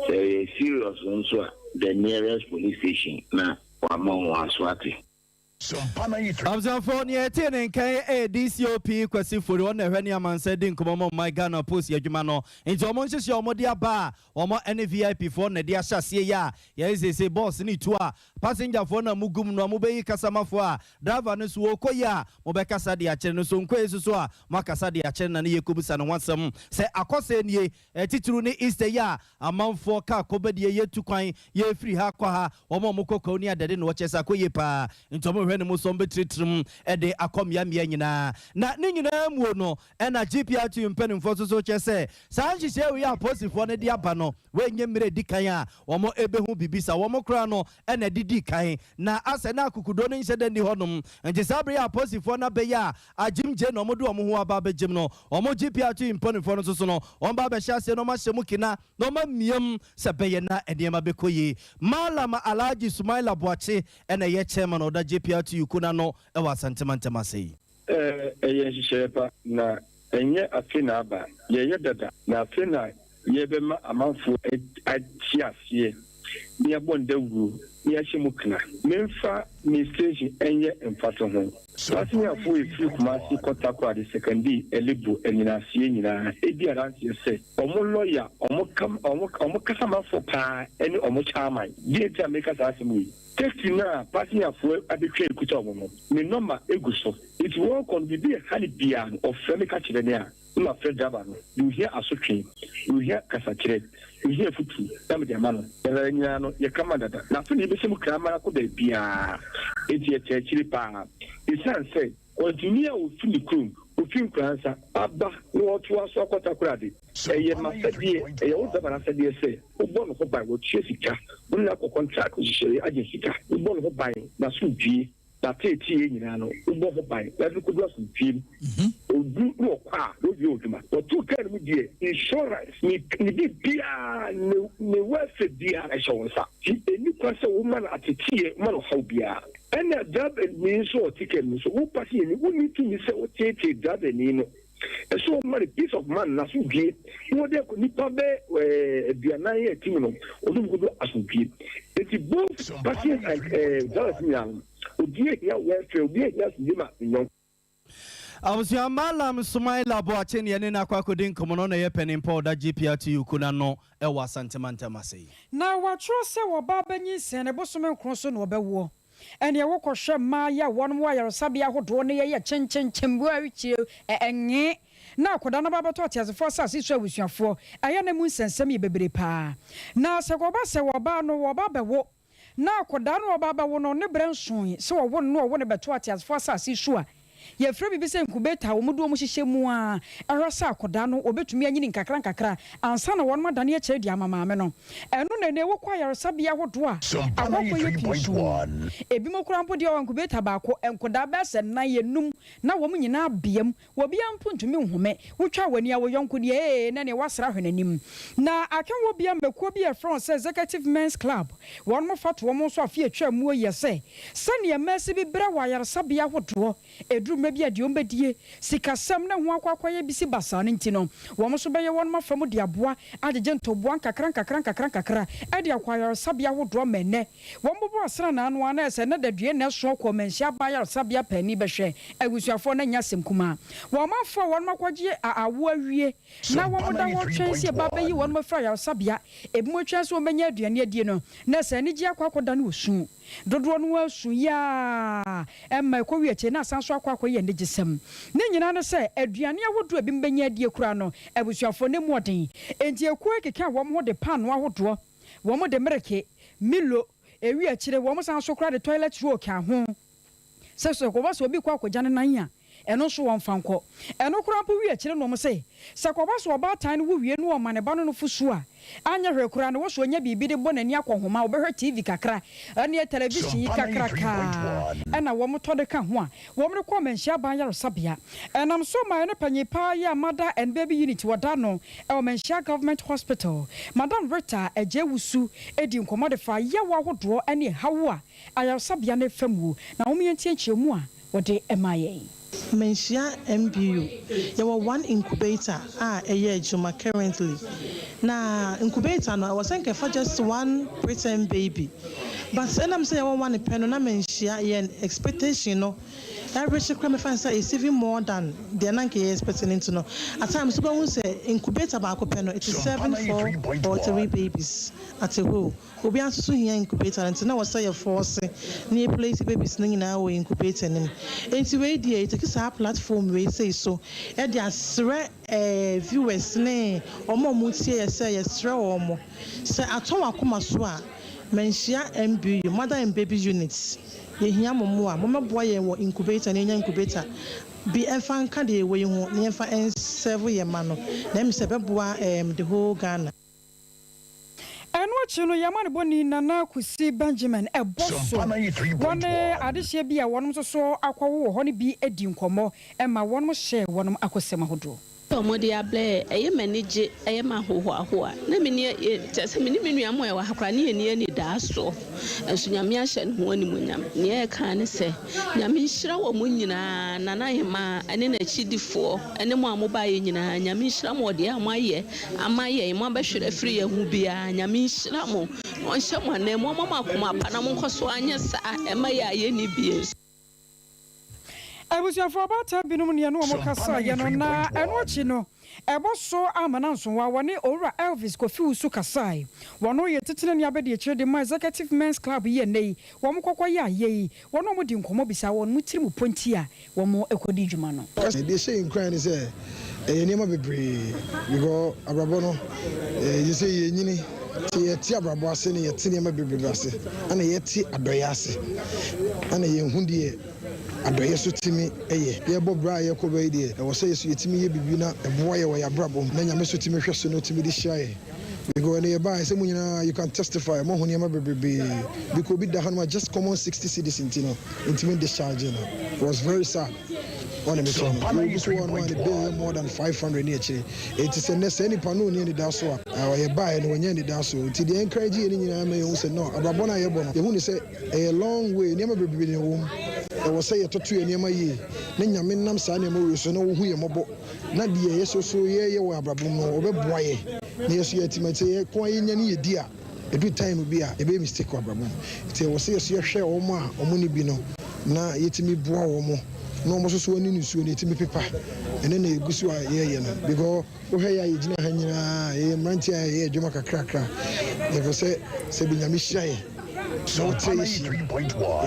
Sɛ ɛyɛ serious nso a the nearest police station na wama wɔn aso ate. Abusuafoɔ, nea ɛtee ne nkan yɛ DCOP Kwasi Fori, ɔno na ɛhwɛ ne amansan di nkɔmmɔ ma ɔman Ghana Post adwuma no. Nti wɔn nhyehyɛ a wɔde aba a wɔn ne VIP foɔ na ɛde ahyɛ aseɛ yi a yɛyɛ seesei bɔs no retu a passenger foɔ no a mogu mu no a mobɛyi kasamafoɔ a driver no nso ɔrekɔ yi a mobɛkasa de akyerɛ no nso nkɔ yi nso so a moakasa de akyerɛ no na ne yɛkɔbisa ne ho asɛm sɛ akɔsɛɛ nie. Titiriw ne Easter yi a amanfoɔ ka kɔbɛdie, yɛtu kwan, yɛfiri ha kɔ ha, wɔn a wɔkɔ kwawu ne adade no wɔkyɛ sɛ akɔ yie paa, nti wɔn hwɛ ne mu sɛ wɔbɛtiritirim de akɔ mmeammea nyinaa. Na ne nyinaa muo no ɛna GPRTU mpanimfoɔ nso so kyerɛ sɛ saa nhyehyɛɛ wei a apolisifoɔ no de aba no wei nyɛ mmerɛ ɛdi kan a wɔn ɛbɛhu biribi sa, wɔn koraa no ɛna ɛde dii kan na asɛ na akokoduo no nhyɛ da nni hɔnom, nti saa berɛ yi a apolisifoɔ no abɛyɛ a Agyim gye na wɔde wɔn ho aba abɛgyem no, wɔn GPRT mpanimfoɔ no nso so no, wɔba abɛhyɛ aseɛ na wɔahyɛ mu kena na wɔamia mu sɛ ɛbɛyɛ na nneɛma bɛkɔ yie. Mallam Alhaji Sumaila Boakye na ɛyɛ Chairman a ɔda GPRTU kuo no ano wɔ Asante mantam ase yi. Ɛyɛ nhyehyɛeɛ pa, na ɛnyɛ afe na aba. Yɛyɛ dada, na afe na yɛbɛma amanfoɔ ate aseɛ na yɛabɔ no dawuro na yɛahyɛ mu kena. Memfa me station nyɛ mfatoho. Pasenyafoɔ a ɛfiri Kumasi kɔ Takoradi, Sekondi, Elibro, Anyinaseɛ nyinaa di adanseɛ sɛ wɔn lɔya, wɔn kam, wɔn wɔn kasamafoɔ paa ne wɔn kyaman. Deɛ nti a mereka saa asɛm wei, taxi no a pasenyafoɔ abɛtwa ɛkuta wɔn no, ne nɔma gu so. Nti wɔrekɔ no, biribi ɛha no biara no, ɔfrɛ me ka kyerɛ me a, na mafrɛ driver no, deɛ ɔhia asotwe, deɛ ɔhia kasakyerɛ, deɛ ɔhia afutuo, na mede ama no. Yɛn ara nyinaa no, yɛka ma dada, na afei na yɛbɛhyɛ mu kraman akɔ baabiara, enti yɛkyɛ akyire pa ara. Ɛsiane sɛ kwantuni a ɔfiri ne kurom, ɔfiri Nkoransa aba na ɔretoa so akɔ Takoradi, ɛyɛ m'asɛdeɛ, ɛyɛ wo driver no asɛdeɛ sɛ wobɔ ne ho ban, watua sika, wo ne no akɔ contract nhyehyɛeɛ agye sika, wobɔ ne ho ban, n'asomdwoeɛ. N'ateeteeɛ nyinaa no, wobɔ ho ban na de no kɔdu asomdwoeɛ mu. Ɔdu na ɔkɔ a, na ɔwie w'adwuma. Ɔtoo kaa no mu deɛ, insurance, ne ne biribiara, ne ne welfare biara ɛhyɛ wo nsa. Nti ɛnni kwan sɛ woma no ateteeɛ, woma no ɔhaw biara. Ɛna driverni nso a ɔte kaa no mu nso, wo passenger-ni, wonni tumi sɛ woteetee driverni no. Ɛsɛ ɔma no peace of mind, n'asomdwie, na ɔde akɔ nipa bɛ ɛɛ aduanan yɛ ti mu no, ɔde mu kodo asomdwie. Eti both passengers and ɛɛ drivers nyinaa no, obi ehia welfare, obi ehia asomdwie ma ne yɔnko. Abusua Mallam Sumaila Boakye ne yɛne no akɔ akɔdi nkɔmmɔ no, ɔna ɛyɛ panin pa a ɔda GPRTU kuo no ano wɔ Asante mantam ase yi. Na wɔatwerɛ sɛ ɔbaa bɛnyinsɛn, ne bosome nkron so na ɔbɛwoɔ. Ɛneɛ wo kɔ hwɛ mmaa yi a wɔnom wɔ ayaresabea ahodoɔ no yɛyɛ kyenkyenkyen wɔrekyire ɛngee na akwadaa no aba abɛtɔ ateasefoɔ asase so abusuafoɔ ɛyɛ na mu nsɛnsɛm yɛ bebree paa na sɛ kɔba sɛ ɔbaa no ɔba abɛwo na akwadaa no ɔba abɛwo no ne berɛ nsoe sɛ ɔwo no na ɔwo no bɛto ateasefoɔ asase so a Yɛfrɛ biribi sɛ incubator a wɔde wɔn hyehyɛ mu ara hwɛ sɛ akwadaa no wɔbɛtumi anyini nkakrankakra ansa na wɔn adane akyire de ama maame no. Ɛno na ɛnnɛ wokɔ ayaresabea ahodoɔ a, akɔakɔ yɛ pii so. Ebinom koraa mpo deɛ wɔwɔ incubator baako, nkwadaa bɛyɛ sɛ nnan, nnum na wɔn nyinaa bea mu. Obiara mpo ntumi nhome. Wotwa w'ani a, wo yɔnko deɛ ee na neɛ woasra hwɛ n'anim. Na aka wɔ bia mmɛkuo bi a yɛfrɛ wɔn sɛ Executive Men's Club, wɔn fa to wɔn nso afe atwa muo yɛ sɛ Sɛnea mmaasi bi brɛ wɔ ayaresabea ahodoɔ, ɛduru mmerɛ bi a deɛ wɔbɛdie, sikasɛm ne ho akɔ akɔyɛ bisi basaa no nti no, wɔn nso bɛyɛ wɔn afa mu de aboa agyegye ntoboa nkakra nkakra nkakra nkakra de akɔ ayaresabea ahodoɔ ma ɛnnɛ wɔbobɔ asranaa no ara na ɛsɛ nnɛ dadue na ɛso kɔ Manhyia Aban Ayaresabea paani bɛhwɛ abusuafoɔ no nyɛ asɛm kumaa. Wɔn amanfoɔ a wɔn akɔgye awoɔ awie na wɔda hɔ retwɛn sɛ yɛba abɛyi wɔn afiri ayaresabea, ebinom retwɛn sɛ wɔbɛnya aduane adie no, na ɛsɛ anigyeɛ akɔ akɔdane osu. Dodoɔ no ara su yi ara ma ɛkɔwie akyire na asan nso akɔ akɔyɛ anigyesɛm. Ne nyinaa ne sɛ, aduane ahodoɔ a ebinom bɛnya adie koraa no, abusuafoɔ no mu ɔden. Enti akuo yi keka wɔn ho de paanoo ahodoɔ, wɔn de mereke, Milo, ɛwie akyire wɔn san nso koraa de toilet roll ka ho. Sɛ sɛ ɛkɔba sɛ obi kɔ akɔgya ne nan a, ɛno nso wɔmfa nkɔ. Ɛno koraa mpo wie akyire no wɔse, sɛ ɛkɔba sɛ ɔbaatan no wo wie na ɔma ne ba no nufosuo a, anyɛ hwee koraa no wɔ sɛ ɔnya biribi de bɔ n'ani akɔnhoma, ɔbɛhwɛ TV kakra, ɛneɛ television yi kakraka na wɔtɔ de ka ho a, wɔde kɔ Manhyia Aban Ayaresabea. Ɛnam so ma ɛne panyin paa yi a Mother and Baby Unit wɔ da no wɔ Manhyia Government Hospital, Madam Rita Adjei-Wusu di nkɔmmɔ de fa yaw ahodoɔ ne ɛhaw a Ayaresabea no fa mu, na hom yɛntie nkyerɛmu a wɔde maa yɛn. Manhyia MBU, yɛwɔ one incubator a ɛyɛ adwuma currently. Na incubator no ɛwɔ sɛ nka ɛfa just one preterm baby. But ɛnam sɛ yɛwɔ one pɛ no na Manhyia yɛn expectation no ɛrekye koraa mefa no sɛ it's even more than deɛ na nka yɛ expect no nti no at times wobɛhu sɛ incubator baako pɛ no it is serving four or three babies at a whole. Obiara nso so hia incubator no nti na ɛwɔ sɛ yɛ force na yɛ place babies no nyinaa wɔ incubator no mu. Nti wei deɛ yɛ take saa platform wei sei so de asrɛ eh viewers ne wɔn a wɔtie yɛ sɛ yɛsrɛ wɔn sɛ atɔ wɔn akoma so a Manhyia MBU, Mother and Baby Unit, yɛhia mo mmoa, mommɛboa yɛn wɔ incubator na yɛnya incubator bi ɛmfa nka deɛ yɛwɔ yi ho na yɛmfa nserve yɛn mma no na ɛmi sɛ ɛbɛboa ɛɛm the whole Ghana. Ɛno akyi no, yɛn amanebɔni Nana Kwesi Benjamin bɔ so. Wɔne adehyeɛ bi a wɔnom nso so akɔwo wɔ hɔ no bi di nkɔmmɔ ma wɔnom hyɛ wɔnom akosɛm ahodoɔ. A wɔde abrɛ yɛ, ɛyɛ me anigye, ɛyɛ me ahohoahoa. Na menni, kyerɛ sɛ me ne me nua mo a yɛwɔ ha koraa, ne yɛnni anidaasoɔ. Nso Nyame ahyɛ ne ho animuonyam. Nea yɛka ara ne sɛ, Nyame nhyira wɔn nyinaa, Nana Ahemaa ne n'akyidifoɔ ne mo a mobaeɛ nyinaa, Nyame nhyira mo wɔ deɛ a moayɛ ama yɛn, moabɛhwere afiri yɛn ho biara, Nyame nhyira mo, na ɔnhyɛ mo ananmu, ɔmma mo akoma pa na monkɔ so ara nyɛ saa mma yɛn a yɛnni bi nso. Abusuafo abaatan binom ne yɛne wɔn kasaeɛ no, na ɛno akyi no, ɛbɔ so ama no nsowa, wɔne Owura Elvis Kofi Wusu kasae. Wɔno yɛ titenani abadiakyire de ma Executive Men's Club yi a nnɛ yi wɔn kɔkɔ yɛ ayɛ yi. Wɔne wɔn dii nkɔmmɔ bisaa wɔn mu tirim pɔ nti a wɔn kɔdi dwuma no. Deɛ ɛhyɛ yɛn nkuran ne sɛ ɛyɛ nneɛma bebree because abrabɔ no yɛ sɛ yɛnyini nti yɛte abrabɔ ase ne yɛte nneɛma bebrebe ase ɛna yɛte adɔeɛ ase ɛna yɛhu deɛ adɔeɛ so tumi yɛ. Yɛbɔ bra a yɛkɔ bɛ yi deɛ ɛwɔ sɛ yɛso yɛtumi yɛ biribi na ɛboa yɛ wɔ yɛn abrabɔ mu na Nyame so tumi hwɛ so na ɔtumi de hyira yɛn because ɛnɛ yɛbaeɛ sɛ mo nyinaa you can testify moahu nneɛma bebrebee because obi da hanom a just common 60 cedis nti no ntumi discharge no it was very sad ɔne me kyerɛ no yɛwɔ bi so wɔ hanom a ne bill yɛ more than 500 ne akyire enti sɛ nnɛ saa nipa no ɔnni anidaso a ɔyɛ baeɛ no wanya anidaso nti deɛ encourage yɛ no nyinaa ma yɛhu sɛ no abrabɔ no a yɛbɔ no yɛhu ne sɛ Ɛyɛ long way, nneɛma bebrebe na ɛwɔ mu. Ɛwɔ sɛ yɛtoto yɛn nneɛma yie na Nyame nam saa nneɛma wei so na ɔhu yɛn mmɔbɔ na deɛ yɛ so so yɛyɛ wɔ abrabɔ mu no ɔbɛboa yɛ na yɛ so yɛatumi nti yɛ ko a yɛnya ne yɛdi a ɛduru time bi a yɛbɛyɛ mistake wɔ abrabɔ mu nti ɛwɔ sɛ yɛ so yɛhwɛ wɔn a wɔn nni bi no na yɛtumi boa wɔn na wɔn nso so ani nisuo no yɛtumi pepa ɛno na ɛgu so a yɛyɛ no because Wohwɛ yɛ a yɛgyina ha nyinaa, yɛyɛ mmeranteɛ a yɛyɛ adwuma kakrakra. Yɛpɛ sɛ sɛ bi Nyame hyira yɛ na ɔtrɛ yɛ hyia mu.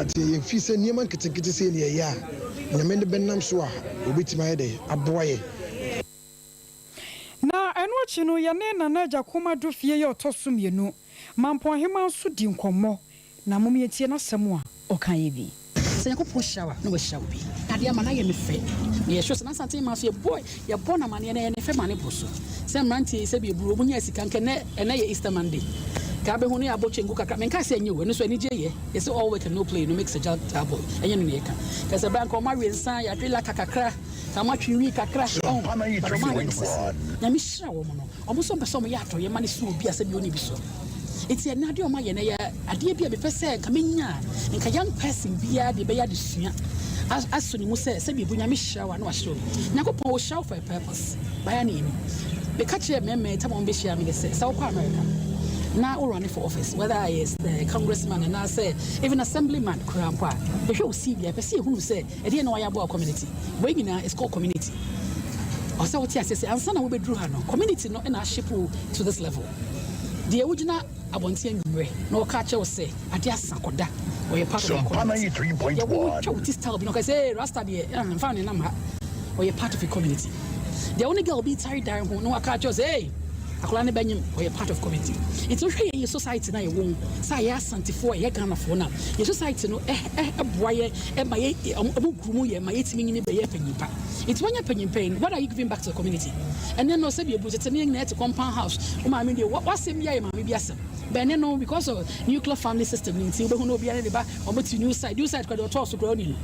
Enti yɛmfii sɛ nneɛma nketenkete sei na yɛyɛ a, Nyame de bɛnam so a ɔbɛtumi ayɛ dɛn aboa yɛ. Na ɛno akyi no, yɛne Nana Agyakom Addo fie yi a ɔtɔ so mmienu, Mampɔn Hemaa nso dii nkɔmmɔ. Na mom yɛntie n'asɛm a ɔkaeɛ bi. Sɛ Nyankopɔn hyira wo a, na wahyira wo bi. Adeɛ ama no ayɛ me fɛ. Meyɛ sure sɛ n'Asante mmaa nso yɛbɔ yɛbɔ no amaneɛ na ɛyɛ ne fɛ ma ne boro so. Sɛ mmeranteɛ yi sɛbi aburo wɔn nyaa sika nka ɛnɛ ɛnɛ yɛ Easter Monday. Nka abɛhu no yɛabɔ kyenku kakra. Menkaa sɛ ɛnyɛ o, ɛno nso anigyeɛ yɛ. Yɛse all work and no play no makes a dull boy. Ɛnyɛ no na yɛka. Nka sɛ ɛberɛ a nka wɔn awe nsa, yɛadwe laka kakra, nka wɔn atwe wii kakra. Ɔho, but wɔn anyɛ no saa. Nyame hyira wɔn no. Wɔn nso mpɛ sɛ wɔyɛ adɔeɛ ma no si obi a sɛdeɛ ɔnni bi so. Nti ɛnnɛ adeɛ a wɔayɛ no ɛyɛ adeɛ bi a mepɛ sɛ nka menya a nka young person biara de bɛyɛ adesua asɔ ne mu sɛ sɛdeɛ ɛbu Nyame hyira wo a na wahyira obi. Nyankopɔn ɔhyira wo for a purpose. Baya ne yɛnim. Meka kyerɛɛ mmarima yi tam a wɔbɛhyia me ne sɛ, sɛ wokɔ America na wo running for office whether ɛyɛ congressman anaasɛ even assemblyman koraa mpo a, yɛhwɛ wo CV a yɛpɛ sɛ yɛhunu sɛ Ɛdeɛn na wayɛ aboa community? Wei nyinaa is called community. Ɔsɛ wote aseɛ sɛ ansa na wobɛduru ha no, community no na ashape wo to this level. Deɛ wogyina abɔnten anwummerɛ na ɔka akyerɛ wo sɛ adeɛ asa kɔda, ɔyɛ part of your community. Deɛ wotwa wo ti style bi na ɔka sɛ ee rasta deɛ eh, mfa ne nam ha, ɔyɛ part of your community. Deɛ wo ne girl bi tare dan ho na waka akyerɛ wo sɛ ee akwadaa no bɛnyem, ɔyɛ part of community. Nti wohwɛ yɛn yɛ society no a yɛwɔ mu sɛ yɛ Asantefoɔ, yɛyɛ Ghanafoɔ no a, yɛ society no boa yɛ ɛma yɛ ɔmo guru mu yɛ ma yɛtumi nyini bɛyɛ panyin pa. Nti wanya panyin pa yi no, what are you giving back to the community? Ɛnɛ no sɛbi ebu tete no yɛn nyinaa yɛte compound house, wo maame deɛ w'asɛm biara yɛ maame bi asɛm. But ɛnɛ no because of nuclear family system no nti wobɛhu no obiara ne ne ba ɔmo te new side, new side koraa deɛ ɔtɔɔ so koraa ɔnni no.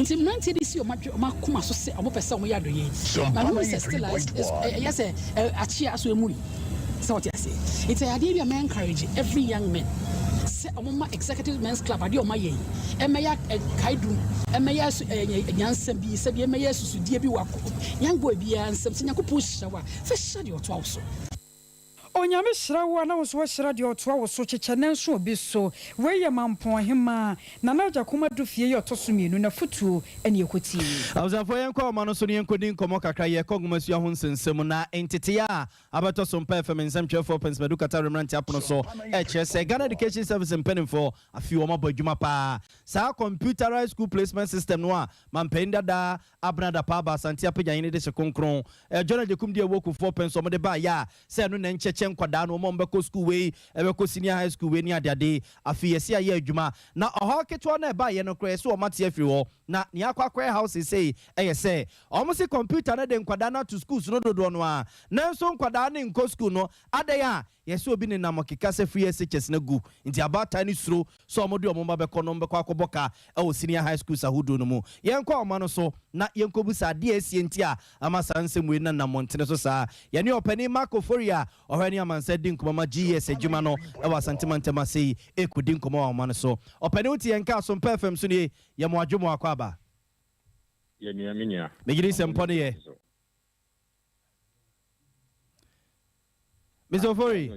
Nti mmeranteɛ de si ɔmo adwe ɔmo akoma so sɛ ɔmo pɛ sɛ ɔmo yɛ adɔyɛ yi. Ma mehu sɛ still a ɛyɛ sɛ akyea so emu yi. Sɛ wote aseɛ? Nti ɛyɛ adeɛ bi a mɛ encourage every young men sɛ ɔmo ma Executive Men's Club adeɛ a ɔmo ayɛ yi ɛmɛyɛ kaedum, ɛmɛyɛ nyansa bi, sɛbi ɛmɛyɛ asusudeɛ bi wɔ young boy biara nsam sɛ Nyankopɔn hyira wo a, fa hyira deɛ ɔtoa wo so. Onyame hyira wo a na wo nso woahyira deɛ ɔtoa wo so kyekyɛ nanso obi so. Wei yɛ Mampɔn Hemaa Nana Agyakom Adufie yi a ɔtɔ so mmienu n'afotuo ne ɛkɔtie yi. Abusuafoɔ yɛnkɔ ahoma no so na yɛnkɔdi nkɔmmɔ kakra, yɛrekɔ nwomasua ho nsɛnsɛm mu na nteteyɛ a abɛtɔ so mpa FM nsɛmtwerɛfoɔ Pɛnsmadu Katare mmerante apono so ɛkyerɛ sɛ Ghana Education Service mpanimfoɔ afei wɔn abɔ adwuma paa saa computerized school placement system no a manpanin dada Abena Dapaah Asante Apagya-Hene de hyɛ kronkron John Agyekum de ɛwɔ Kufuor pɛn so wɔde baeɛ a sɛ ɛno na ɛnkyɛkyɛ nkwadaa no wɔn a wɔbɛkɔ sukuu wei ɛbɛkɔ senior high school wei ne adeade. Afei yɛse ayɛ adwuma na ɔhaw ketewa no a ɛbaeɛ no koraa yɛse wɔn ate afiri hɔ na nea akɔ akɔyɛ haw seesei ɛyɛ sɛ wɔn se computer no de nkwadaa no ato schools no dodoɔ no ara nanso nkwadaa no nkɔ school no adɛn a Yɛse obi nenam ɔkeka sɛ free SHS no agu nti abaatan no suro sɛ wɔde wɔn mma bɛkɔ no wɔbɛkɔ akɔbɔ ka wɔ senior high schools ahodoɔ no mu. Yɛnkɔ ahoma no so na yɛnkɔbisa adeɛ a asie nti a ama saa nsɛm wei nenam mmɔntene so saa. Yɛne ɔpanin Mark Ofori a ɔhwɛ ne amansan di nkɔmmɔ ma GES adwuma no wɔ Asante mantam ase yi rekɔdi nkɔmmɔ wɔ ahoma no so. Ɔpanin wote yɛn nka Asompa FM so nie, yɛ mo adwo mo akwaaba. Yɛ nua me nua. Megyedi sɛ mpɔ no yɛ. Mr. Ofori.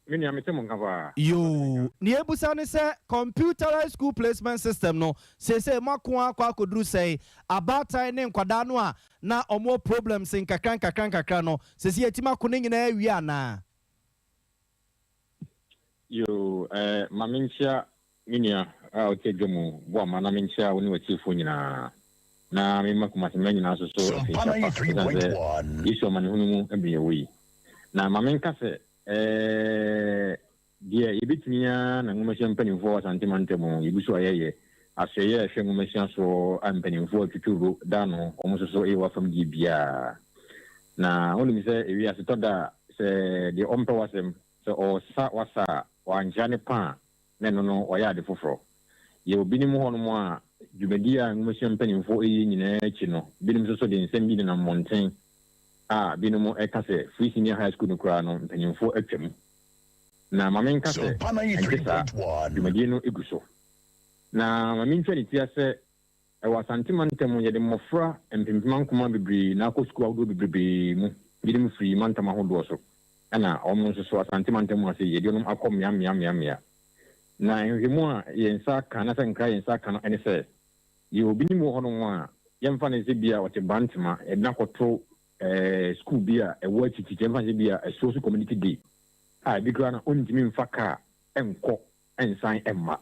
Me nua mete mo nka paa. Yoo, nea ebusa ne sɛ computerized school placement system no seesei mo ako akɔ akɔduru sɛe? Abaatan ne nkwadaa no a na wɔwɔ problems nkakra nkakra nkakra no seesei yɛatumi ako ne nyinaa awie anaa? Yoo, eh, ma menkyia me nua a ɔte adwa mu, Boama, na menkyia wo ne w'atiefoɔ nyinaa, na memma Kumasi mma nyinaa nso so afirinhyia pa, ɛsiane sɛ Yesu amanehunu mu bere yɛwɔ yi. Na ma menka sɛ, eh, deɛ yɛbɛtumi ara na nwomasua mpanimfoɔ wɔ Asante mantam yɛgu so a yɛyɛ, asoɛeɛ a ɛhwɛ nwomasua soɔ a mpanimfoɔ a twitwiro da ano, wɔn nso so yɛ wɔ afam deɛ biara. Na wonim sɛ ewiase tɔ da a, sɛ deɛ ɔmpɛ w'asɛm, sɛ ɔresa w'asa a, wankyea ne pa a, na ɛno no wayɛ ade foforɔ. Yɛwɔ binom hɔnom a, dwumadie a nwomasua mpanimfoɔ reyɛ nyinaa akyi no, binom nso so de nsɛm bi nenam mmɔnten a binom ka sɛ Free Senior High School no koraa no, mpanimfoɔ atwa mu. Na ma menka sɛ, ɛnte saa, dwumadie no gu so. Na ma mentwa ne tia sɛ, Wɔ Asante mantam yɛde mmɔfra mpempem ankomaa bebree na akɔ sukuu ahodoɔ bebrebee mu, binom firi mantam ahodoɔ so, ɛna wɔn nso so Asante mantam mu ha sei yɛde wɔn akɔ mmea mmea mmea mmea. Na nhwehwɛmu a yɛn nsa aka anaasɛ nkra yɛn nsa aka no ne sɛ, yɛwɔ binom wɔ hɔnom a yɛmfa no sɛ bi a ɔte Bantama, yɛde no akɔto sukuu bi a ɛwɔ akyirikyiri, yɛmfa no sɛ bi a Asuoso Community Day a ebi koraa no ɔntumi mfa kaa nkɔ nsan mma.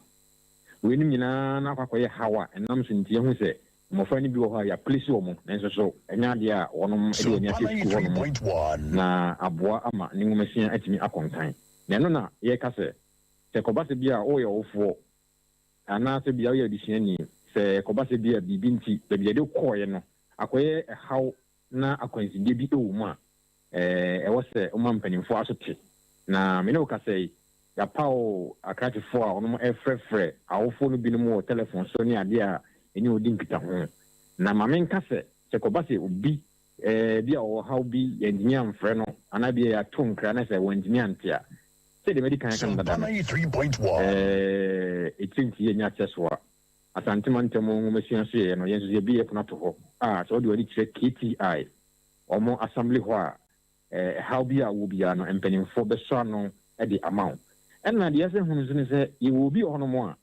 Weinom nyinaa na akɔ akɔyɛ haw a ɛnam so nti yɛahu sɛ mmɔfra no bi wɔ hɔ a yɛaplesi wɔn nanso so ɛnyɛ adeɛ a wɔn de wɔn ani ahyɛ sukuu hɔnom na aboa ama ne nwomasua atumi akɔ nkan. Na ɛno na yɛreka sɛ, sɛ ɛkɔba sɛ bi a woyɛ ɔwofoɔ anaasɛ bi a woyɛ adesuani, sɛ ɛkɔba sɛ bi a biribi nti baabi a yɛde wo kɔeɛ no akɔyɛ ɛhaw na akwansideɛ bi wɔ mu a, ɛwɔ sɛ woma mpanimfoɔ aso te. Na me ne wo kasa yi, yɛapaw akrakyefoɔ a wɔnom refrɛfrɛ awofoɔ no binom wɔ tɛlɛfon so ne adeɛ a ɛne wɔn di nkitaho. Na ma menka sɛ, sɛ ɛkɔba sɛ obi, bi a ɔwɔ ɔhaw bi, yɛantumi amfrɛ no, anaa bi a yɛato nkra na sɛ wantumi ante a, sɛdeɛ madi kan aka no dada no, etire nti yɛnnya akyɛsoa. Asante mantam nwomasua so yɛɛ no, yɛn nso yɛabue yɛn pono ato hɔ a sɛ wode w'ani kyerɛ KTI, wɔn assembly hɔ a, ɛhaw bi a wowɔ biara no, mpanimfoɔ bɛsɔ ano de ama wo. Ɛna deɛ ɛsɛ hunu nso ne sɛ, yɛwɔ obi wɔ hɔnom a,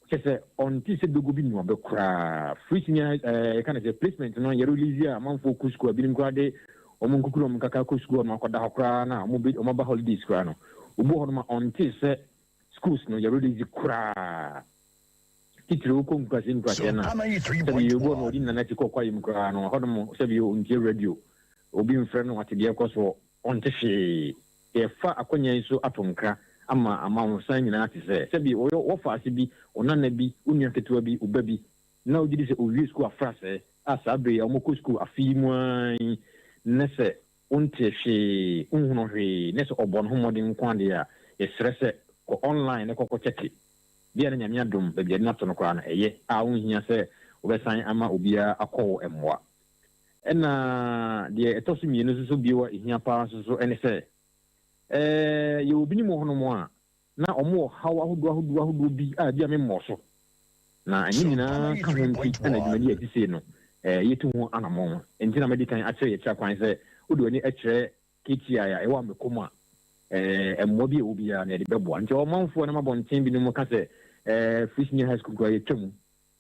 kyerɛ sɛ ɔnte sɛ dogo bi nnuabɛ koraa. Free senior high, yɛka no sɛ placement no, yɛ release a amanfoɔ kɔ sukuu a, binom koraa de wɔn nkukuru wɔn nkaka kɔ sukuu hɔ nom akɔda hɔ koraa na wɔn bɛ, wɔn aba holidays koraa no, obi wɔ hɔnom a ɔnte sɛ schools no yɛ release koraa. Titiriw wokɔ nkuraase nkuraase no a, sɛbi obi wɔ hɔ no ɔdi ne nana akyi kɔ kwaeɛ mu koraa no, ɛhɔnom sɛbi ɔntie radio, obi mfrɛ no ate deɛ ɛkɔ soɔ, ɔnte hwee. Yɛfa akwannya yi so ato nkra ama amansan nyinaa ate sɛ, sɛbi wɔyɛ wɔfa ase bi, wo nana bi, wo nua ketewa bi, wo ba bi, na wogye di sɛ owie sukuu afrasɛɛ a saa bere yi a wɔkɔ sukuu afe yi mu ara yi, na sɛ wontee hwee, wonhunuu hwee, na sɛ ɔbɔ ne ho mmɔden nko ara deɛ a, yɛsrɛ sɛ kɔ online na kɔkɔ kyɛke. Bia na Nyame adom, baabi a yɛde no ato no koraa no, ɛyɛ a wonhia sɛ wobɛsan ama obiara akɔ wo mmoa. Ɛna deɛ ɛtɔ so mmienu nso so bio a ɛhia paa nso so ne sɛ, ɛɛ, yɛwɔ binom wɔ hɔnom a, na wɔwɔ haw ahodoɔ ahodoɔ ahodoɔ bi a ebia memmɔɔ so. Na ɛno nyinaa ka ho nti na dwumadi a ɛte sei no, yɛtu ho anammɔn. Enti na madi kan akyerɛ yɛn akyira kwan sɛ wode w'ani kyerɛ. KTI a ɛwɔ Amakom a, ɛɛ mmoa bi a ɛwɔ biara no yɛde bɛboa. Nti ɔmanfoɔ nam abɔnten binom ka sɛ ɛɛ Free Senior High School koraa yɛtwa mu.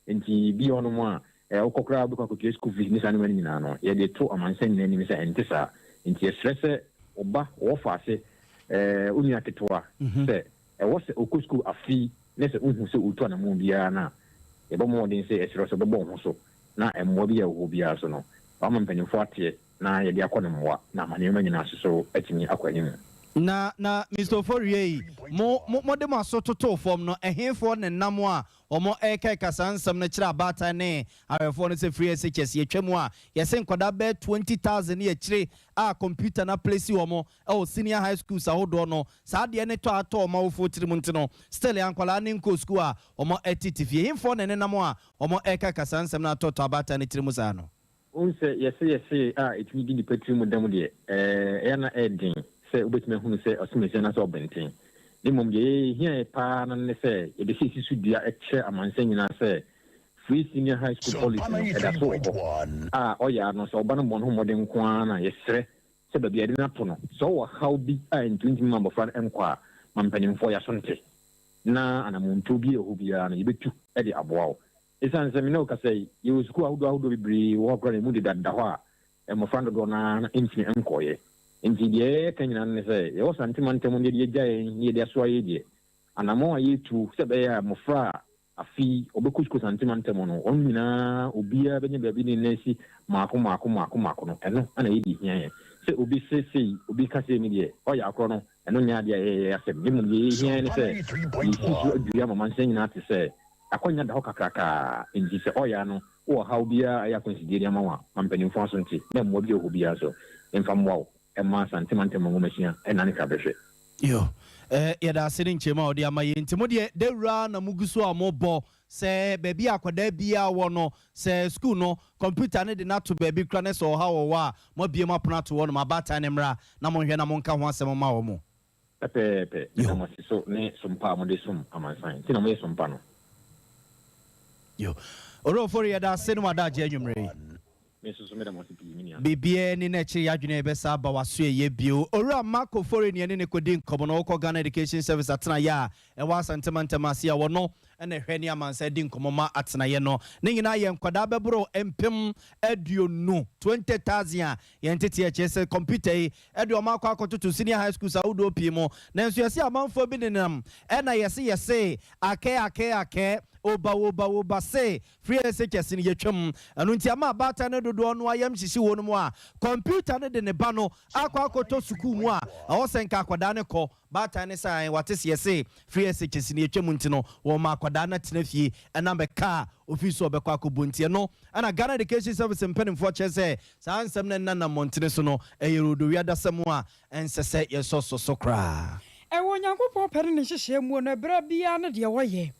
Nti bi wɔ hɔnom a ɛɛ wokɔ koraa wobɛkɔ akɔtua school fees ne saa nneɛma no nyinaa no, yɛde to amansan nyinaa anim sɛ ɛnte saa. Nti yɛsrɛ sɛ wo ba, wo wɔfaase, ɛɛ wo nua ketewa sɛ ɛwɔ sɛ ɔkɔ sukuu afe yi na sɛ wohu sɛ ɔretu anammɔn biara no a, yɛbɔ mmɔden sɛ yɛsrɛ wo sɛ wobɛbɔ wo ho so na mmoa bi a ɛwɔ hɔ biara so no, woama mpanimfoɔ ateɛ na yɛde akɔ no mmoa na ama nneɛma nyinaa nso so atumi akɔ anim. Na na Mister Ofori ei, mo mo mode mo aso totoo fam no, ɛhefoɔ ne nam a wɔn rekɛka saa nsɛm no kyerɛ abaatan ne ahwɛfoɔ no sɛ free SHS yɛtwa mu a, yɛse nkwadaa bɛyɛ 20,000 ne akyire a computer no aplesi wɔn wɔ senior high schools ahodoɔ no, saa adeɛ no tɔ atɔ wɔn awofoɔ tirim nti no, still a nkwadaa no nkɔɔ sukuu a wɔn tete fie. Hefoɔ na ɛnenam a wɔn rekɛka saa nsɛm no atɔtɔ abaatan no tirim saa no? Wohu sɛ yɛse yɛse a ɛtumi di nnipa tiri mu dɛm deɛ, ɛyɛ a na ɛyɛ den sɛ wobɛtumi ahunu sɛ ɔsomasin anaasɛ ɔbɛnten. Na mmom deɛ ɛhia yɛn pa ara no ne sɛ yɛde sɛ yɛsi so dua kyerɛ amansan nyinaa sɛ Free Senior High School Policy no, ɛda so wɔ hɔ a ɔyɛ a no sɛ ɔba no bɔ ne ho mmɔden nko ara na yɛsrɛ sɛ baabi a yɛde no ato no, sɛ ɔwɔ haw bi a ɛnti ɔntumi mma mmɔfra no nkɔ a, ma mpanimfoɔ yɛaso nte na anammɔntuo bi a ɛwɔ hɔ biara no yɛbɛtu de aboa wo. Esiane sɛ me ne wo kasa yi, yɛwɔ sukuu ahodoɔ ahodoɔ bebree wɔ hɔ koraa na emu dedadeda hɔ a mmɔfra no dodoɔ no ara ntumi nkɔeɛ. Enti deɛ yɛreka nyinaa ne sɛ, yɛwɔ Sante mantam no yɛde agya yɛn na yɛde asoa yɛn deɛ, anammɔn a yɛretu sɛ ɛbɛyɛ a mmɔfra a afe yi wɔbɛkɔ sukuu Sante mantam no, wɔn nyinaa obiara bɛnya baabi ne nan asi mmaako mmaako mmaako mmaako no, ɛno na ɛyɛ deɛ ɛhia yɛn. Sɛ obi se sei, obi ka sei no deɛ, ɔyɛ akorɔ no, ɛno nyɛ adeɛ a ɛyɛ yɛn asɛm. Na mmom deɛ ɛhia yɛn ne sɛ yɛsi so dua ma amansan nyinaa te sɛ Akwannya da hɔ kakraka, enti sɛ ɔyɛ a no, wowɔ ɔhaw biara a ɛyɛ akwansideɛ de ama wo a, ma mpanimfoɔ aso nte, na mmoa bi a ɛwɔ hɔ biara nso, mfa mmoa wo mma Asante Mantam Nwomasua nna ne krabɛhwɛ. Yo, eh, yɛda ase ne nkyerɛmu a wode ama yɛn. Nti mo deɛ, dawuro ara na mogu so a mobɔ sɛ baabi a akwadaa biara wɔ no, sɛ sukuu no, kɔmputa no de no ato baabi koraa na sɛ ɔhaw wɔ hɔ a, moabue mo apono ato hɔnom, abaatan no mmra na monhwɛ na monka ho asɛm mma wɔn. Pɛpɛɛpɛ, meda mo ase so ne som pa a mode som amansan nti na moyɛ som pa no. Yo. Owura Ofori yɛda ase ne w'adagye anwumerɛ yi. Me nso so meda mo ase pii me nua. Biribiara ni na ɛkyere y'adwene a yɛbɛsa aba w'asoɛeɛ bio. Owura Mark Ofori ne yɛne no kɔdi nkɔmmɔ no ɔkɔ Ghana Education Service atenaeɛ a ɛwɔ Asante mantam ase a ɔno na ɛhwɛ ne amansan di nkɔmmɔ ma atenaeɛ no. Ne nyinaa yɛ nkwadaa bɛboro 20,000, 20,000, a yɛn nteteɛ kyerɛ sɛ kɔmputa yi de wɔn akɔ akɔtoto senior high schools ahodoɔ pii mu. Nanso yɛse amanfoɔ bi nenam ɛna yɛse yɛse akɛɛ akɛɛ akɛɛ oba oba oba se free SHS no yɛtwam. Ɛno nti ama abaatan no dodoɔ no ara yam hyehye wɔn mu a kɔmputa no de ne ba no akɔ akɔtɔ sukuu mu a ɛwɔ sɛ nka akwadaa no kɔ. Baatan no sɛ ae wate se yɛse free SHS no yɛtwam nti no wɔma akwadaa no atena fie ɛnam ɛka a ofii so ɔbɛkɔ akɔbɔ nti. Ɛno na Ghana Education Service mpanimfoɔ kyerɛ sɛ Saa nsɛm no a ɛnenam mmɔntene so no, ɛyɛ rodowiadasɛm a ɛnsɛ sɛ yɛsɔ so koraa. Ɛwɔ Onyankopɔn pɛ ne ne nhyehyɛɛ muo no, ɛberɛ biara ne deɛ wɔyɛ.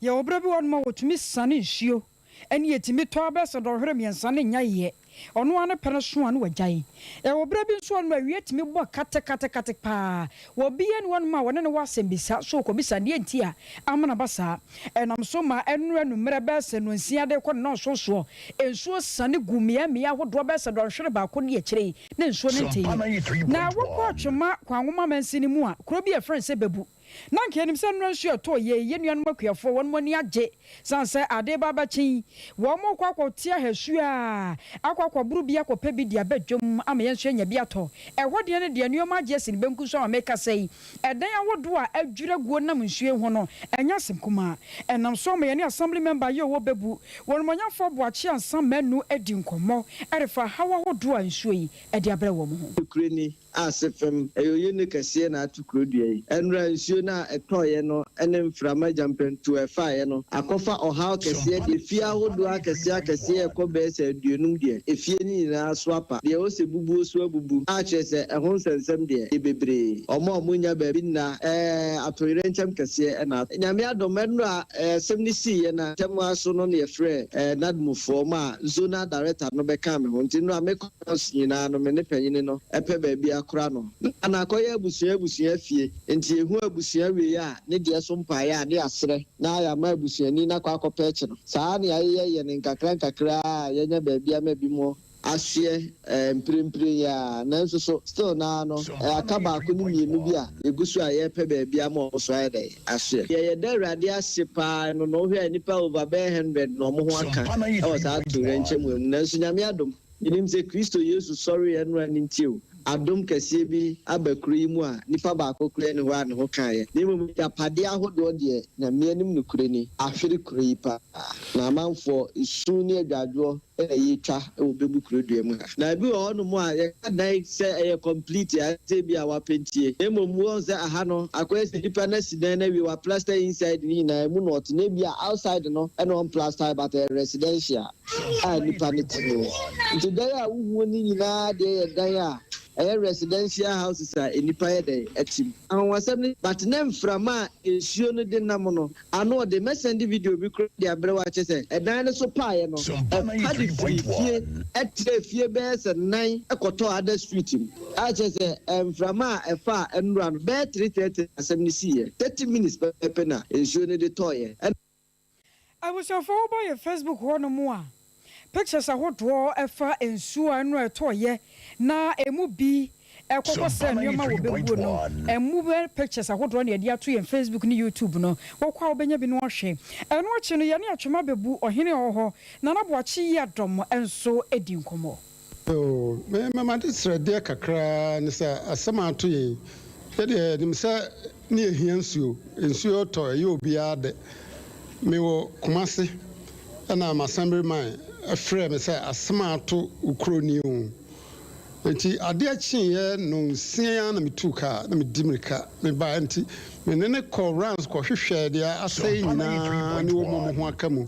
Yɛwɔ berɛ bi wɔ hɔnom a wɔtumi sane nsuo, ɛne ɛtumi tɔ ara bɛyɛ sɛ dɔnhwere mmiɛnsa ne nnya yɛ. Ɔno ara ne pɛ no so a na wagyae. Yɛwɔ berɛ bi nso wɔ hɔnom a awia tumi bɔ katekatekatek pa ara. Obiara nni hɔnom a wɔne no wɔ asɛmmisa, so ɔkɔbisa deɛ nti a amena aba saa. Ɛnam so ma ɛnnora anwummerɛ bɛyɛ sɛ nnɔnsia de rekɔ ne nnɔnson soɔ, nsuo sane gu mmeammea ahodoɔ bɛyɛ sɛ dɔnhwere baako ne akyire yi na nsuo no nteeɛ. Na wokɔ Atwema Kwanwoma mansini mu a, kuro bi a yɛfrɛ no sɛ Bebu. Na anka yɛnim sɛ nnora nsuo a ɛtɔɔ yei, yɛn nuanom akuafoɔ, wɔn ani agye. Sane sɛ ade reba abɛkye yi, wɔrekɔ akɔte ahasuo a, akɔ akɔboro bi akɔpɛ bi de aba dwam ama yɛn nso yɛanya bi atɔ. Ɛhɔ deɛ ne deɛ, nneɛma agye asi ne benkum so ama mekasa yi. Ɛdan ahodoɔ a adwiri aguo nam nsuo yi ho no, ɛnyɛ asɛm kumaa. Ɛnam so ama yɛne Assembly Member yi a ɔwɔ Bɛbu, wɔn Onimuonyamfoɔ Boakye Ansah Manu adi nkɔmmɔ refa haw ahodoɔ a nsuo yi de abrɛ wɔn ho. Nokorɛ ni, Ase fam, ɛyɛ oyene kɛseɛ na ato kuro dua yi. Ɛnora nsuo no a ɛtɔeɛ no ne mframa gyampantuo a ɛfaeɛ no akɔfa ɔhaw kɛseɛ de efie ahodoɔ akɛseɛ akɛseɛ rekɔ bɛyɛ sɛ aduonum deɛ, efie no nyinaa so apa, deɛ ɛwɔ sɛ bubuo so abubu, a kyerɛ sɛ ɛho nsɛnsɛm deɛ, yɛ bebree. Wɔn a wɔnnya baabi nna, ɛɛ, atoyerɛnkyɛm kɛseɛ na ato. Nyame adom, ɛnora asɛm no siiɛ no a, ntɛm ara so no na yɛfrɛɛ NADMOfoɔ maa Zonal Director no bɛkaa me ho, nti nnora mekɔ. House nyinaa no, me ne panyini no pɛ baabi akora no. Na na akɔyɛ abusua abusua fie, enti yɛhu abusua wei a, ne deɛ so mpaeɛ a, ne yɛasrɛ na yɛama abusuani no akɔ akɔpɛ akyi no. Saa ara na yɛayeyɛ yɛn nkakrankakra ara a yɛanya baabi ama binom ahyeɛ mprempren yi ara, nanso so still no ara no aka baako ne mmienu bi a yɛgu so a yɛrepɛ baabi ama wɔn so ayɛ dɛn ahyeɛ. Deɛ yɛda Awurade ase pa ara no na wohwɛ a nnipa over bɛyɛ hundred na wɔn ho aka wɔ saa atoyerɛnkyɛm wei mu, nanso Nyame adom, menim sɛ Kristo Yesu sɔreɛ no ara nti o, adom kɛseɛ bi aba kuro yi mu a nipa baako koraa nni hɔ a ne ho kaeɛ, na mmom agyapadeɛ ahodoɔ deɛ, Nyame anim nokorɛ ni, ahwere kuro yi pa ara, na amanfoɔ, esu ne adwadwoɔ na yɛretwa wɔ Bebu kuro dua mu ha. Na ebi wɔ hɔnom a yɛka dan sɛ ɛyɛ complete a, ɛsɛ sɛ ebia wɔapentie, na mmom woahu sɛ aha no akɔyɛ sɛ nipa no asi dan no awie, wɔaplaster inside no nyinaa, emu na ɔte, na ebia outside no na ɔmplaster but ɛyɛ residential. a nnipa no te mu. Nti dan a wohu no nyinaa deɛ yɛ dan a ɛyɛ residential houses a nnipa yɛ dɛn ɛte mu. Anwanwasɛm ne but na mframa a nsuo no de nam no ano ɔden. Mɛsɛnde video bi koraa de abrɛ wo a kyerɛ sɛ ɛdan no so paeɛ no ɛpa de firii fie ɛtrɛɛ fie bɛyɛ sɛ nan kɔtɔɔ other street mu a kyerɛ sɛ mframa a ɛfaa nnora no bɛyɛ 3:30 na asɛm no siiɛ. 30 minutes pɛpɛɛpɛ na nsuo no de tɔeɛ. Ɛna. Abusuafoɔ woba yɛ Facebook hɔ nom a, pictures ahodoɔ ɛfa nsuo a ɛno a ɛtɔɔyɛ na ɛmu bi ɛkɔkɔ sɛ nnoɔma wɔ bɛguo no ɛmu bɛ pictures ahodoɔ na yɛde ato yɛn Facebook ne YouTube no wokɔ a wobɛnya bi no ahwɛ. Ɛno akyi no yɛne Atwema Bɛbu ɔhene a ɔwɔ hɔ Nana Boakye Yiadom nso di nkɔmmɔ. Oh, me me m'adesrɛdeɛ kakra ne sɛ asɛm a ato yɛn yi, yɛ deɛ yɛnim sɛ ne yɛhia nsuo, nsuo tɔ ɛyɛ obiara dɛ. Mewɔ Kumasi ɛna m'assembly man frɛɛ me sɛ asɛm a ato wo kuro ni o. Nti adeɛ kyeeɛ nnɔnsia ara na metuu kaa na medi mmirika mebaeɛ nti me ne no kɔɔ rounds kɔhwehwɛɛ deɛ asɛe nyinaa ne wɔn a wɔn ho aka mu.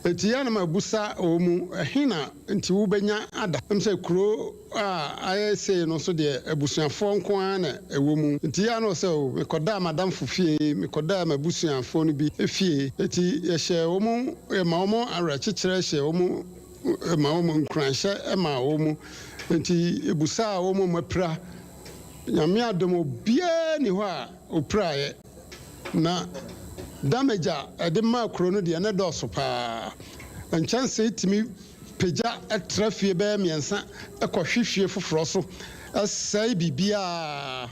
Enti yɛ a na mabisa wɔn mu, Ɛhe na nti wobɛnya ada? Ɛm sɛ kuro a ayɛ sei no nso deɛ abusuafoɔ nko ara na ɛwɔ mu. Nti yɛ a na ɔsɛ o, mekɔdaa m'adamfo fie, mekɔdaa m'abusuafoɔ no bi fie. Enti yɛhyɛɛ wɔn, yɛmaa wɔn awerɛkyekyerɛ, hyɛɛ wɔn, maa wɔn nkuranhyɛ maa wɔn. Enti yɛbusaa wɔn a wɔapira. Nyame adom obiara nni hɔ a ɔpiraeɛ. Na damage a ɛde maa kuro no deɛ na ɛdɔɔso paa. Nkyɛnsee tumi pagya tra fie bɛyɛ mmiɛnsa kɔhwe fie foforɔ so sɛe biribiara.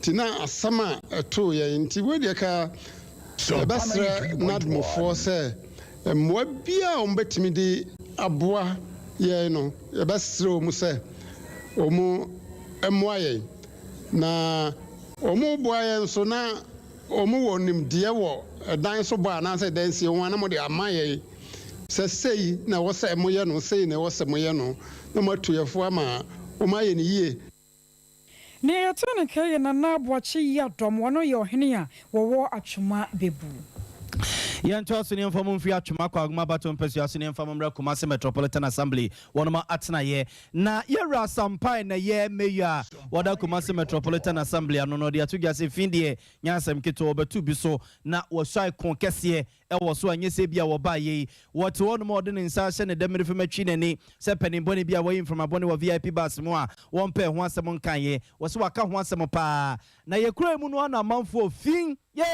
Nti na asɛm a ɛtoo yɛn nti wei deɛ ka yɛbɛsrɛ NADMOfoɔ sɛ mmoa biara a wɔbɛtumi de aboa yɛn no yɛbɛsrɛ wɔn sɛ wɔn mmoa yɛn. Na wɔboa yɛn nso na wɔwɔ nimdeɛ wɔ dan so bɔ anaasɛ dansie ho a, na wɔde ama yɛn sɛ sei na ɛwɔ sɛ moyɛ no, sei na ɛwɔ sɛ moyɛ no, na wɔatu yɛn fo ama wɔayɛ no yie. Nea yɛtee ne nka yɛ Nana Boakye Yiadom, ɔno yɛ ɔhene a wɔwɔ Atwoma Bebu. Yɛntoa so ne yɛmfa mo mfiri Atwoma Kwaguma Abatoɔ Mpasua so ne yɛmfa mo mmra Kumasi Metropolitan Assembly wɔnom atenaeɛ. Na Yɛwura Asampae na ɛyɛ Mayor a wɔda Kumasi Metropolitan Assembly ano no, ɔde ato dwa sɛ fi deɛ nyɛ asɛm ketewa, wɔbɛto bi so na wɔasuae ko kɛseɛ wɔ so a ɛnyɛ sɛ ebia wɔbaeɛ yi. Wɔte hɔnom a ɔde ne nsa ahyɛ ne dɛmere fam atwi n'ani sɛ panin bɔne bi a wayi mframa bɔne wɔ VIP bus mu a wɔmpɛɛ ho asɛm nkaeɛ. Wɔse waka ho asɛm paa. Na yɛ kuro yi mu no ara na amanfoɔ fi ye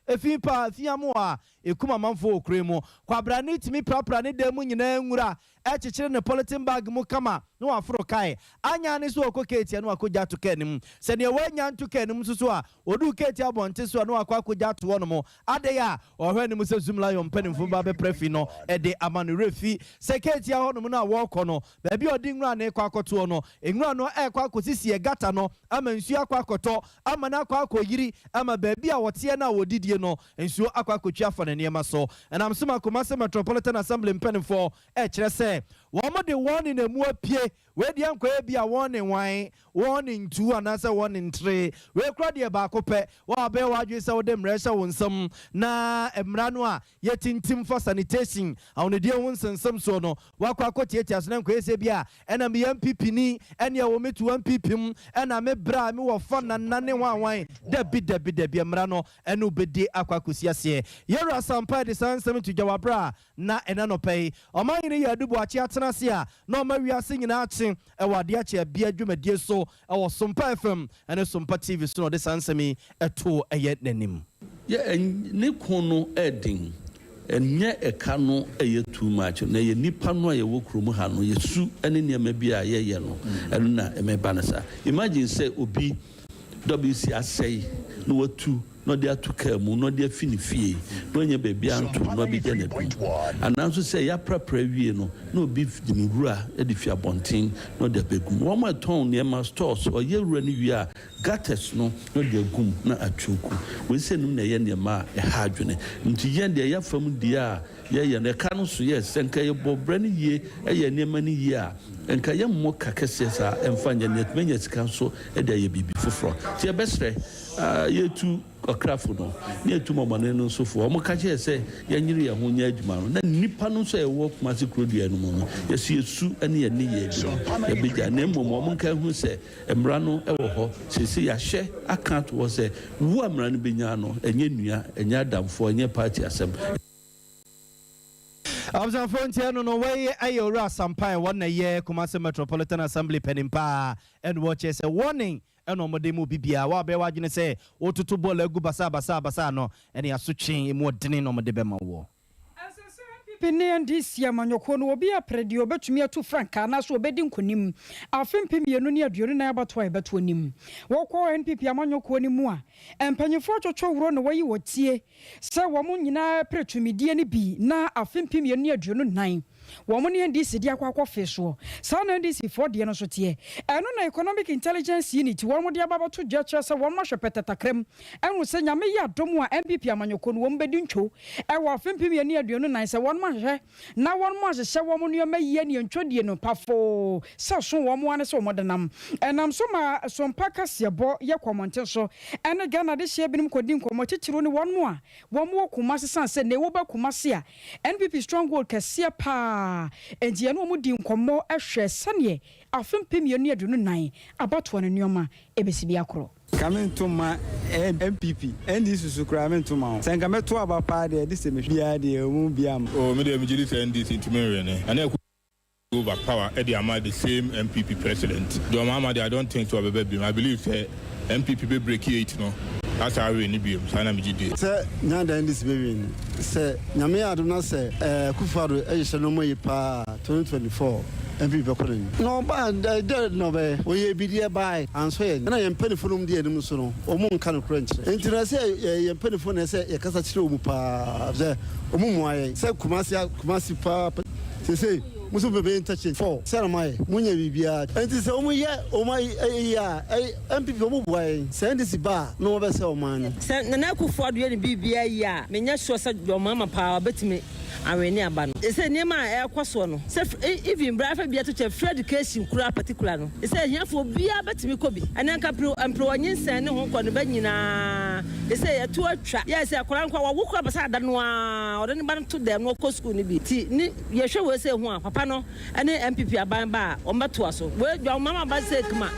Efi paa, fi amoa a ekum amanfoɔ wɔ kuro yi mu. Kwabrane tumi prapra ne dan mu nyinaa nwura, kyekyere ne polythene bag mu kama na waforo kae. Anya ara ne sɛ ɔkɔ keeti a na wakɔgya ato kaa no mu. Sɛ deɛ wannya nto kaa no mu nso so a, ɔduu keeti abɔnten so a na wakɔ akɔgya ato hɔnom. Adɛn a ɔhwɛ anim sɛ Zoomlion mpanimfoɔ bɛba abɛpra fi no de ama no. Werɛ fi sɛ keeti hɔnom no a wɔrekɔ no, baabi a ɔde nwura no rekɔ akɔtoɔ no, nwura no rekɔ akɔsisi gata no ama nsuo akɔ akɔtɔ ama no akɔ akɔyiri ama baabi a wɔteɛ no a wɔdidie no nsuo akɔ akɔtwi afa ne nneɛma so. Ɛnam so ma Kumasi Metropolitan Assembly mpanimfoɔ rekyerɛ sɛ wɔde wɔn ne na mu apue. Wei deɛ nkɔyɛ bi a wɔn ne wan, wɔn ne ntu anaasɛ wɔn ne ntere. Wei koraa deɛ baako pɛ. Woabɛyɛ w'adwene sɛ wode mmara rehyɛ wo nsam na mmara no a yɛtintim fa sanitation, ahonidie ho nsɛnsɛm soɔ no, woakɔ akɔtiatia so na nkɔyɛ sɛ bi a ɛna meyɛ NPP ni, ɛne ɛwɔ me to NPP mu, ɛna me bra, me wɔfa, nana ne hwan hwan. Dabi, dabi, dabi, mmara no ɛne wo bɛdi akɔ akɔsi aseɛ. Yɛwura Asampah de saa nsɛm to dwa wɔ aberɛ a na ɛnɛ anɔpa yi, Ɔmanhene Yadu Boakye atena ase a na ɔma wiase nyinaa akye wɔ adeɛ akye abia dwumadie so wɔ Sompa FM ne Sompa TV so na ɔde saa nsɛm yi too ɛyɛ n'anim. Yɛ ne ko no yɛ den. Ɛnyɛ ɛka no ɛyɛ too much na ɛyɛ nipa no a yɛwɔ kurom ha no yɛ su ne nneɛma bi a yɛyɛ no ɛno na ɛma ɛba no saa. Imagine sɛ obi WC asɛe na watu na ɔde ato kaa mu na ɔde afi ne fie na ɔnya baabi anto na ɔbɛgya n'adum. Anaa nso sɛ yɛaprapra awie no na obi de ne wura de fi abɔnten na ɔde abɛgu mu. Wɔn a ɛtɔn nneɛma, stores, ɔyɛ wura no wie a gutters no na ɔde agu mu na atwoku. Wei sɛ nom na ɛyɛ nneɛma a ɛha adwene. Nti yɛn deɛ yɛafa mu deɛ a yɛyɛ no ɛka no so yɛ sɛ nka yɛbɔ brɛ no yie yɛ nneɛma no yie a nka yɛmmɔ ka kɛseɛ saa ɛmfa nyɛ no yɛatumi anya sika nso de ayɛ biribi foforɔ. Nti yɛbɛsrɛ yɛtu ɔkrafo no ne yɛtu mɔmɔne no nso fo. Wɔn ka kyerɛ sɛ yɛnyere yɛn ho nyɛ adwuma no na nnipa no nso a yɛwɔ Kumasi kurodua no mu no yɛso yɛsu ne yɛn nneyɛɛ bi no yɛbɛgyae na mmom wɔn nka nhunu sɛ Mmara no wɔ hɔ seesei, yɛahyɛ aka ato hɔ sɛ wo a mmara no bɛnya no, ɛnyɛ nua, ɛnyɛ adamfoɔ, ɛnyɛ party asɛm. Abusuafoɔ nti ɛno no wei ɛyɛ Owura Asampae wɔn na ɛyɛ Kumasi Metropolitan Assembly panin paa ɛna wɔkyerɛ sɛ warning ɛna wɔde ma obi biara wa bɛyɛ w'adwene sɛ wototo bɔɔl agu basaa basaa basaa no ɛne asotwe emu ɔdene na wɔde bɛma woɔ. Ɛsɛ sɛ NPP ne NDC amanyɔkuo no obi apere deɛ ɔbɛtumi atu frankaa anaasɛ ɔbɛdi nkonim afe 2024 abatoɔ a ɛbɛto anim. Wokɔ NPP amanyɔkuo no mu a, mpanyinfoɔ atwotwo wuro na wɔayi wɔ tie sɛ wɔn nyinaa repere tumidie no bi na afe 2024 wɔn ne NDC de akɔ akɔfe soɔ. Saa na NDC foɔ deɛ no nso teɛ. Ɛno na Economic Intelligence Unit wɔn de aba abɛto dwa kyerɛ sɛ wɔn ahwɛ pɛtɛtakram ahu sɛ Nyame yɛ adom a NPP amanyɔkuo no wɔn bɛdi ntwo wɔ afe 2024 sɛ wɔn ahwehwɛ na wɔn ahyehyɛ wɔn nnoɔma yie ne ntwodie no pafoo sɛ so wɔn ara ne sɛ wɔn denam ɛnam so ma Sompa kaseɛbɔ yɛ kɔ mmɔnten so ne Ghana adehyeɛ binom kɔdi nkɔmmɔ titiriw ne wɔn a wɔn wɔ Kumasi sane sɛ nnɛ woba Kumasi a NPP stronghold kɛseɛ paa enti yɛne wɔn dii nkɔmmɔ hwɛɛ sɛdeɛ afe 2024 abatoɔ no nnoɔma ɛbɛsi biakorɔ. Nka me nto mma NPP, NDC so koraa me nto ma wɔn. Sɛ nka mɛto aba paa deɛ ɛde sɛ mehwɛ biara deɛ wɔn mu biara mma. Oh me deɛ megye di sɛ NDC ntumi nwene. Nana Akufo over power de ama the same NPP president. John Mahama deɛ I don't think sɛ ɔbɛba biom. I believe sɛ NPP bɛ break 8 no asan awene biom. Saa na megye die. Sɛ Nyanda NDC bɛ win. Sɛ Nyame yɛ adom na sɛ Akufo Addo hyehyɛ nnoɔma yie paa a 2024 NPP bɛkɔ n'anim. Na ɔbaa dɛn na ɔbɛyɛ? Ɔyɛɛ bi deɛ ɛbaae ansɔ yɛn ani. Ɛna yɛn mpaninfoɔ nom di anim nso no wɔn nka nokorɛ nkyerɛ. Nti no ɛsɛ yɛ yɛn mpaninfoɔ na ɛsɛ yɛkasa kyerɛ wɔn paa efisɛ wɔn mmoa yɛn. Sɛ Kumasi a Kumasi paa seesei mo nso mobɛyɛ interchange for sɛ na moayɛ mo nyɛ biribiara. Nti sɛ wɔn yɛ wɔn ayi a NPP wɔn boa yɛn. Sɛ NDC ba a na wɔn bɛsɛe ɔman no. Sɛ Nana Akufo Addo yɛ ne biribiara yie a, menyɛ sure sɛ John Mahama paa ɔbɛtumi awene aba no. Sɛ nneɛma a ɛrekɔ soɔ no, sɛ even bra fa bi ato kyɛ free education koraa particular no, sɛ ahiafoɔ obiara bɛtumi kɔ bi. Ɛnɛ nka pere mperewa nyinsɛn ne ho nkɔ ne ba nyinaa, sɛ yɛto atwa, yɛ sɛ akwadaa no koraa wawo koraa pɛ sɛ ada no ara ɔde ne ba no to dɛm na ɔkɔ sukuu no bi. Nti ne yɛhwɛ wei sɛ ho a, papa no ne NPP aban ba a, wɔbɛtoa so. Wei John Mahama ba sɛ kuma.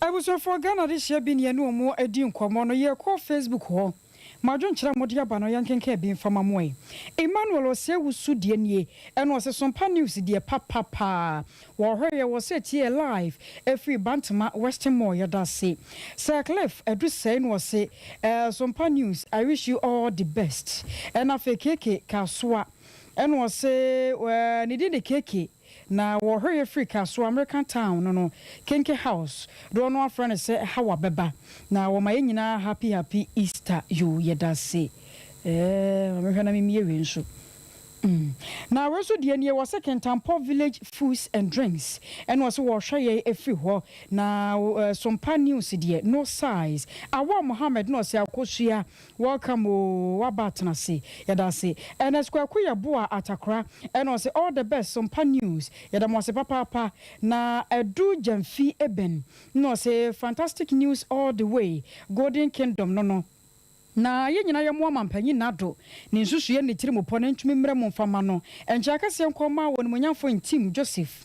Abusuafoɔ Ghana adehyeɛ bi ne yɛne wɔn adi nkɔmmɔ no, yɛkɔ Facebook hɔ. Mo adwenkyerɛ a mode aba no yɛnkenkan bi mfa ma mo ɛ. Emmanuel Osei Wusu deɛ nie, ɛna ɔse Sompa News deɛ papa paa. Wɔhwɛ yɛ wɔ sɛ tie yɛ live ɛfiri Bantama Western Mall yɛdase. Sir Cliff Adusei na ɔse eh Sompa News I wish you all the best. Ɛna afei KK Kasoa ɛna ɔse eh ne din de KK Na wɔhwɛ yɛ firi Kasoa American town no no Kenke house doɔ no afrɛ no sɛ Hawa bɛba na wɔma yɛ nyinaa happy happy Easter yoo yɛdase ɛɛ ma mehwɛ na memie wei nso mm na wei nso deɛ nie wɔse Kintampo village foods and drinks ɛna wɔse wɔhwɛ yɛ ɛfiri hɔ na Sompa news deɛ no size Awal Mohammed na ɔse Akosua Welcome oo waba atena ase yɛda ase Ernest Kwaku Yeboah Atakora ɛna ɔse all the best Sompa news yɛda mo ase papaapa na Adu Gyamfi Eben na ɔse fantastic news all the way Golden Kingdom no no na yɛn nyinaa yɛmoa Mampanyin Nado ne nsusuiɛ ne tirimupɔ no ntumi mmrɛ mu mfa ma no nkyɛ akɛseɛ nkɔ mma Onimuonyamfo Ntim Joseph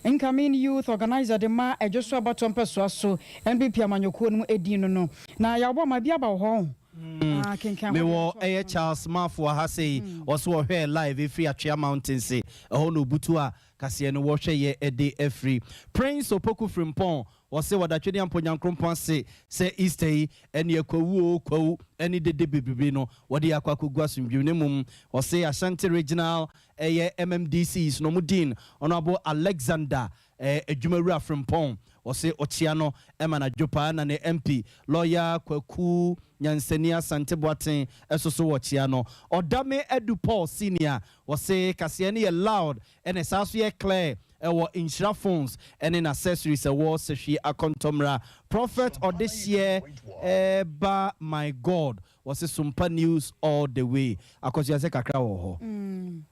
Incoming Youth Organiser de ma Adwoso Abatoɔ Mpɛsoa so NPP amanyɔkuo no mu edin no no na yɛabɔ ama bi aba wɔ hɔ. Ah, kenkan hɔ deɛ Mewɔ ntoa ɛyɛ so ma me. Charles Marfo wɔ ha sei, ɔse ɔhwɛɛ live ɛfiri Atwea Mountains, ɛhɔ na ɔbutu a kaseɛ no wɔhwɛ yɛ de afiri. Prince Opoku Frimpong, ɔse wɔda Twedeampɔ Nyankrompɔn ase sɛ Easter yi ɛneɛ kwawu oo kwawu ɛne dede bebrebe no wɔde akɔ akɔgu asomdwem na mmom ɔse Ashanti Regional ɛyɛ MMDCs no ɔmo Dean Honourable Alexander Ɛɛ adwumawura Frimpong ɔse ɔkyea no ma no adwo paa na ne MP Lawyer Kwaku Nyansani Asante Boateng ɛso so ɔkyea no. Ɔdame Adu Paul Senior ɔse kaseɛ no yɛ loud ɛna ɛsan so yɛ clear ɛwɔ Nhyira Phones ɛne n'accessories ɛwɔ Sahwi Akɔntɔmmra. Prophet Ɔdehyeɛ ba my God ɔse Sompa News all the way. Akɔsoasɛ kakra wɔ hɔ.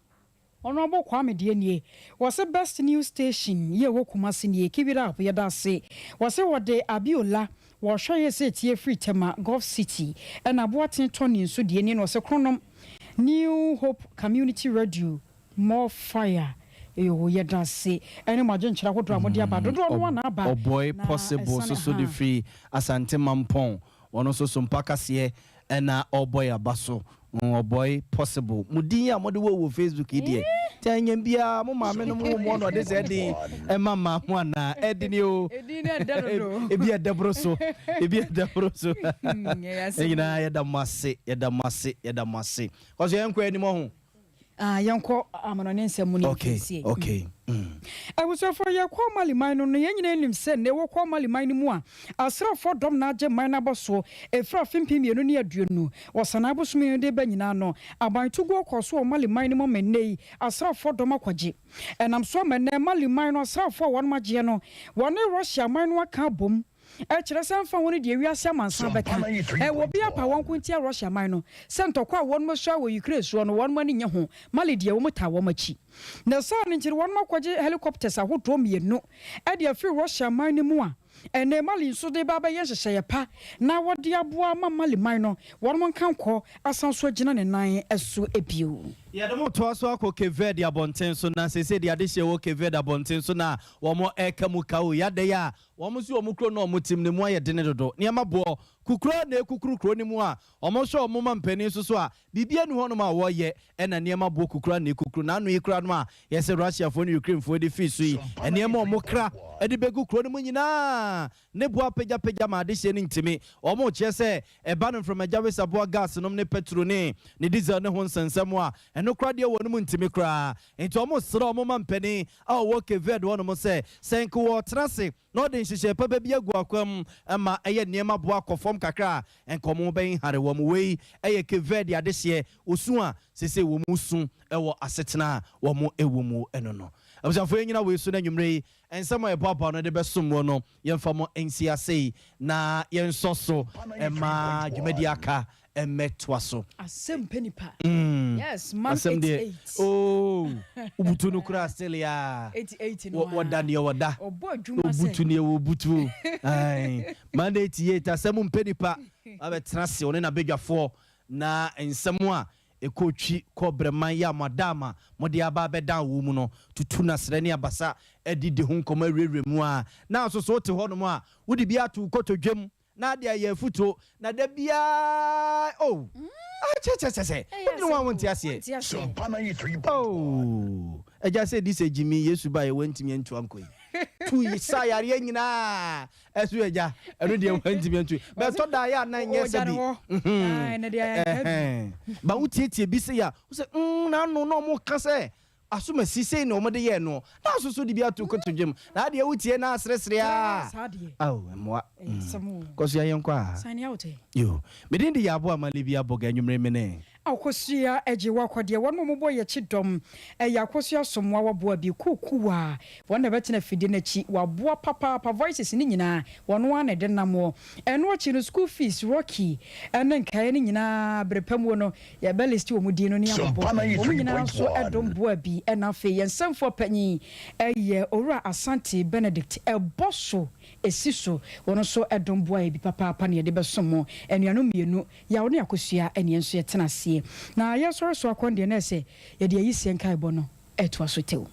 Honourable Kwame deɛ nie. Wɔse best news station yi ɛwɔ Kumasi nie keep it up yɛda ase. Wɔse wɔde Abiola wɔhwɛ yɛ sɛ tie firi Tema Gulf City ɛna Aboaten Tony nso deɛ nie na ɔse Kronom New Hope Community Radio more fire yoo yɛda ase ɛne mo adwenkyerɛ ahodoɔ a mode aba dodoɔ no ara na aba Ɔbɔe na Possible ɛsane nso so de ahaa. firi Asante Mampɔn Ɔno nso so mpa kaseɛ ɛna ɔbɔ yɛ aba so ɔbɔe possible mo din a mode wɔ wɔ Facebook yi deɛ nti anyɛ biaa mo maame nom wo mo na ɔde sɛ din ɛma maa mo anaa ɛdini o ebi ɛdɛ boro so ebi ɛdɛ boro so nyinaa yɛda mo ase yɛda mo ase yɛda mo ase kɔso yɛnkɔ anim ɔho. Ah, yɛnkɔ amanɔne nsɛm mu ne Okay, yɛmfa nsie. okay. Abusuafoɔ, yɛkɔ Mali man no no, yɛn nyinaa nim sɛ nnɛ wokɔ Mali man no mu a, asraafoɔ dɔm na agye man no abɔsoɔ. Ɛfiri afe 2020, Ɔsanaa bosome yi de reba nyinaa no, aban tuguo kɔɔ so wɔ Mali man no mu ama nnɛ yi asraafoɔ dɔm akɔgye. Ɛnam so ama nnɛ Mali man no asraafoɔ a wɔnom agyeɛ no, wɔne Russia man no aka abom. Ɛkyerɛ sɛ ɛmfa ho ne deɛ wiase amansan bɛka, ɛwɔ obiara pɛ a wɔnko ntia Russia man no. Sɛ ntɔkwa a wɔnom asua wɔ Ukraine soɔ no wɔnom ani nnye ho, Mali deɛ wɔn taa wɔn akyi. Na saa no nti no wɔnom akɔgye helicopters ahodoɔ mmienu de afiri Russia man no mu a ɛnɛ Mali nso de reba abɛyɛ nhyehyɛeɛ pa na wɔde aboa ama Mali man no wɔnom nkankɔ asan so agyina ne nan so bio. Yɛde mo toa so akɔ Cape Verde abɔnten so na seesei deɛ adehyeɛ wɔ Cape Verde abɔnten so na wɔn reka mu ka o, yɛada yi a Wɔn nso wɔn kuro no a wɔte mu no mu ayɛ dene dodo. Nneɛma boɔ kukuru ara na ɛkukuru kuro no mu a wɔhwɛ wɔn mampanin nso so a, biribiara nni hɔnom a wɔyɛ ɛna nneɛma boɔ kukuru ara na ɛkukuru. N'ano yi koraa no a yɛse Russiafoɔ ne Ukrainefoɔ de firi so yi, nneɛma a wɔkra de bɛgu kuro no mu nyinaa ne boɔ apagyapagya ma adehyeɛ no ntumi. Wɔkyerɛ sɛ ɛba no mframagya wesaboa gas nom ne pɛtro ne ne diesel ne ho nsɛnsɛm a, ɛno koraa deɛ wɔnom ntumi koraa. Enti wɔsrɛ wɔn mampanin a ɔwɔ Cape Verde hɔnom sɛ, sɛ nka wɔtena ase na wɔde nhyehyɛe papa bi agu akwan mu ma ɛyɛ nneɛma bo akɔ fam kakra a, nka wɔn ho bɛhare wɔn. Wei yɛ Cape Verde adehyeɛ osu a seesei wɔresu wɔ asetena a wɔwɔ mu no no. Abusuafoɔ, yɛnnyina wei so na anwummerɛ yi, nsɛm a yɛboaboa ano de bɛsom mo no, yɛmfa mo nsi ase yi na yɛnsɔ so ma dwumadie aka mmɛtoa so. Asɛm pɛ nipa. Mm. Yes, man Asɛm deɛ, 88. oh, wobutu no koraa still ya. 88 no Wɔda neɛ wɔda. Ɔbɔ adwuma sɛ. Wobutu neɛ wɔbutu. Ae. Man 88, asɛm mpɛ nipa. Abɛtena ase, ɔne n'abadwafoɔ na nsɛm a ɛkɔ twi kɔ brɛman yi a mo adaama mode aba abɛdan wo mu no, tutu no asrɛ ne abasa de di ho nkɔmmɔ awurawura mu a, na nso so wote hɔnom a, wode bi ato wo kotodwam Na ade ayɛ afutuo na da biara oh ah kyɛkyɛkyɛkyɛ wodwene ho a wonte aseɛ oh agya sɛ di sɛ gyimi Yesu baeɛ wantumi antu ankɔ yi tu yi sa yareɛ nyinaa ɛso agya ɛno deɛ wantumi antu bɛtɔ da yɛ anan nyɛ sɛ bi ba wotietie bi sɛ ya wo sɛ mm na ano na ɔmo ka sɛ Asomasi, sei na wɔde yɛɛ noɔ, na asoso de bi ato kotodwe mu, na adeɛ wotie na aseresere aa, ao, mmoa, mm, Kosua yɛnkɔ aa, yo, me din de Yaboa Malibia Boga, anwummere me ne. Akosua agye wo akɔ deɛ wɔn a wɔbɔ yɛn akyi dɔm ɛyɛ Akosua Asomoa waboa bi kuukuwa wɔn na ɛbɛtena afidie no akyi waboa papaapa voices no nyinaa wɔn ara na ɛde nam wɔ ɛno akyi no school fees Rocky ɛne nkaeɛ no nyinaa bere pa muo no Yɛbɛ list wɔn din no ne abobɔ wɔn nyinaa nso dom boa bi ɛna afei yɛn sɛmfoɔ panyin yɛ Owura Asante Benedict ɛbɔ so ɛsi so wɔn nso dom boa yɛ bi papaapa na yɛde bɛsom mo anuanom mmienu Yaw ne Akosua ɛne yɛn nso yɛtena aseɛ na yɛsɔre so akɔ no deɛ na ɛsɛ yɛde ayiseɛ nkaebɔ no ɛtoa so tew.